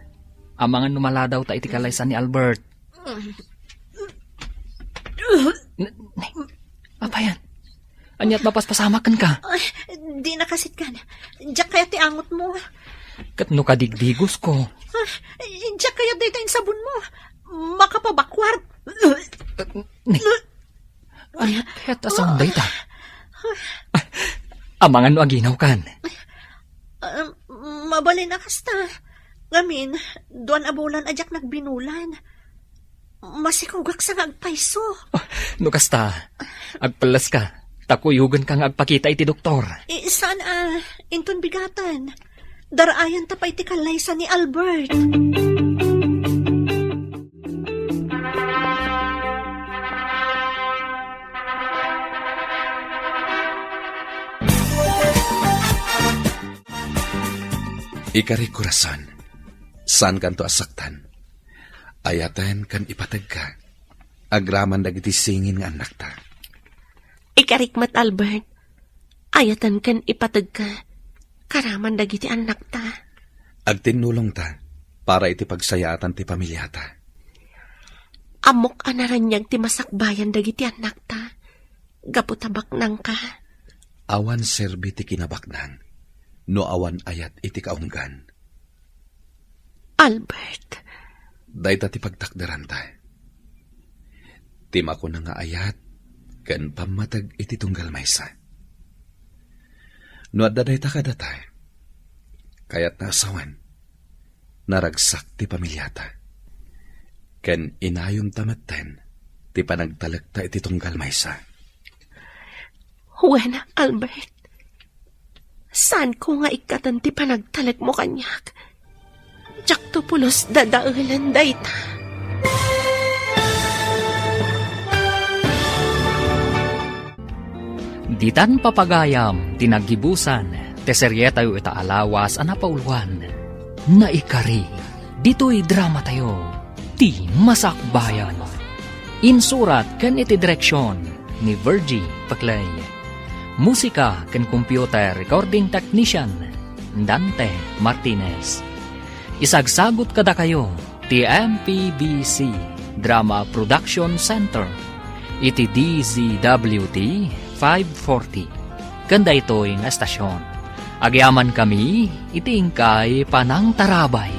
Amangan no maladawta iti kallaysan ni Albert. N-, n-, apa yan? Ania't mapaspasamak kenka? Ay, di nakasit kan. Diak kayat ti angotmo. Ket no kadigdigosko? Ah, diak kayat dayta insabonmo. Makapabakwar. Ni, ania't kayat a saon dayta? Amangan no aginawkan. Ah, mabalin a kasta. Ngamin, duan a bulan a diak nagbinulan. Masikogak sa nga agpayso. Ah, no kasta, agpelleska, ta kuyogenka nga agpakita iti doktor. Eh, saan a, inton bigaten. Daraayanta pay ti kallaysa ni Albert. Ikarik, Corazon, saankanto a saktan. Ayaten ken ipategka, agraman dagiti singin nga annakta. Ikarik met, Albert. Ayaten ken ipategka, karaman dagiti annakta. Agtinnulongta para iti pagsayaatan ti pamiliata. Ammok a naraniag ti masakbayan dagiti annakta, gapu ta baknangka. Awan serbi ti kinabaknang no awan ayat iti kaunggan. Albert. Dayta ti pagtakderanta. Ti makuna nga ayat ken pammateg iti tunggal maysa. No adda dayta kadata, kayatna a sawen, naragsak ti pamiliata. Ken inayonta metten ti panagtalekta iti tunggal maysa. Wen, Albert. Saanko nga ikkaten ti panagtalekmo kaniak. Diakto pulos dadaelen dayta. Ditan papagayam ti naggibusan ti serietayo ita a lawas a napauluan, Naikari. Ditoy dramatayo, Ti Masakbayan. Insurat ken iti direksion ni Virgie Paclay. Musika ken computer recording technician, Dante Martinez. Isagsagut kadakayo ti M P B C Drama Production Center iti D Z W T five forty ken daytoy nga estasion. Agyamankami iti inkay panangtarabay.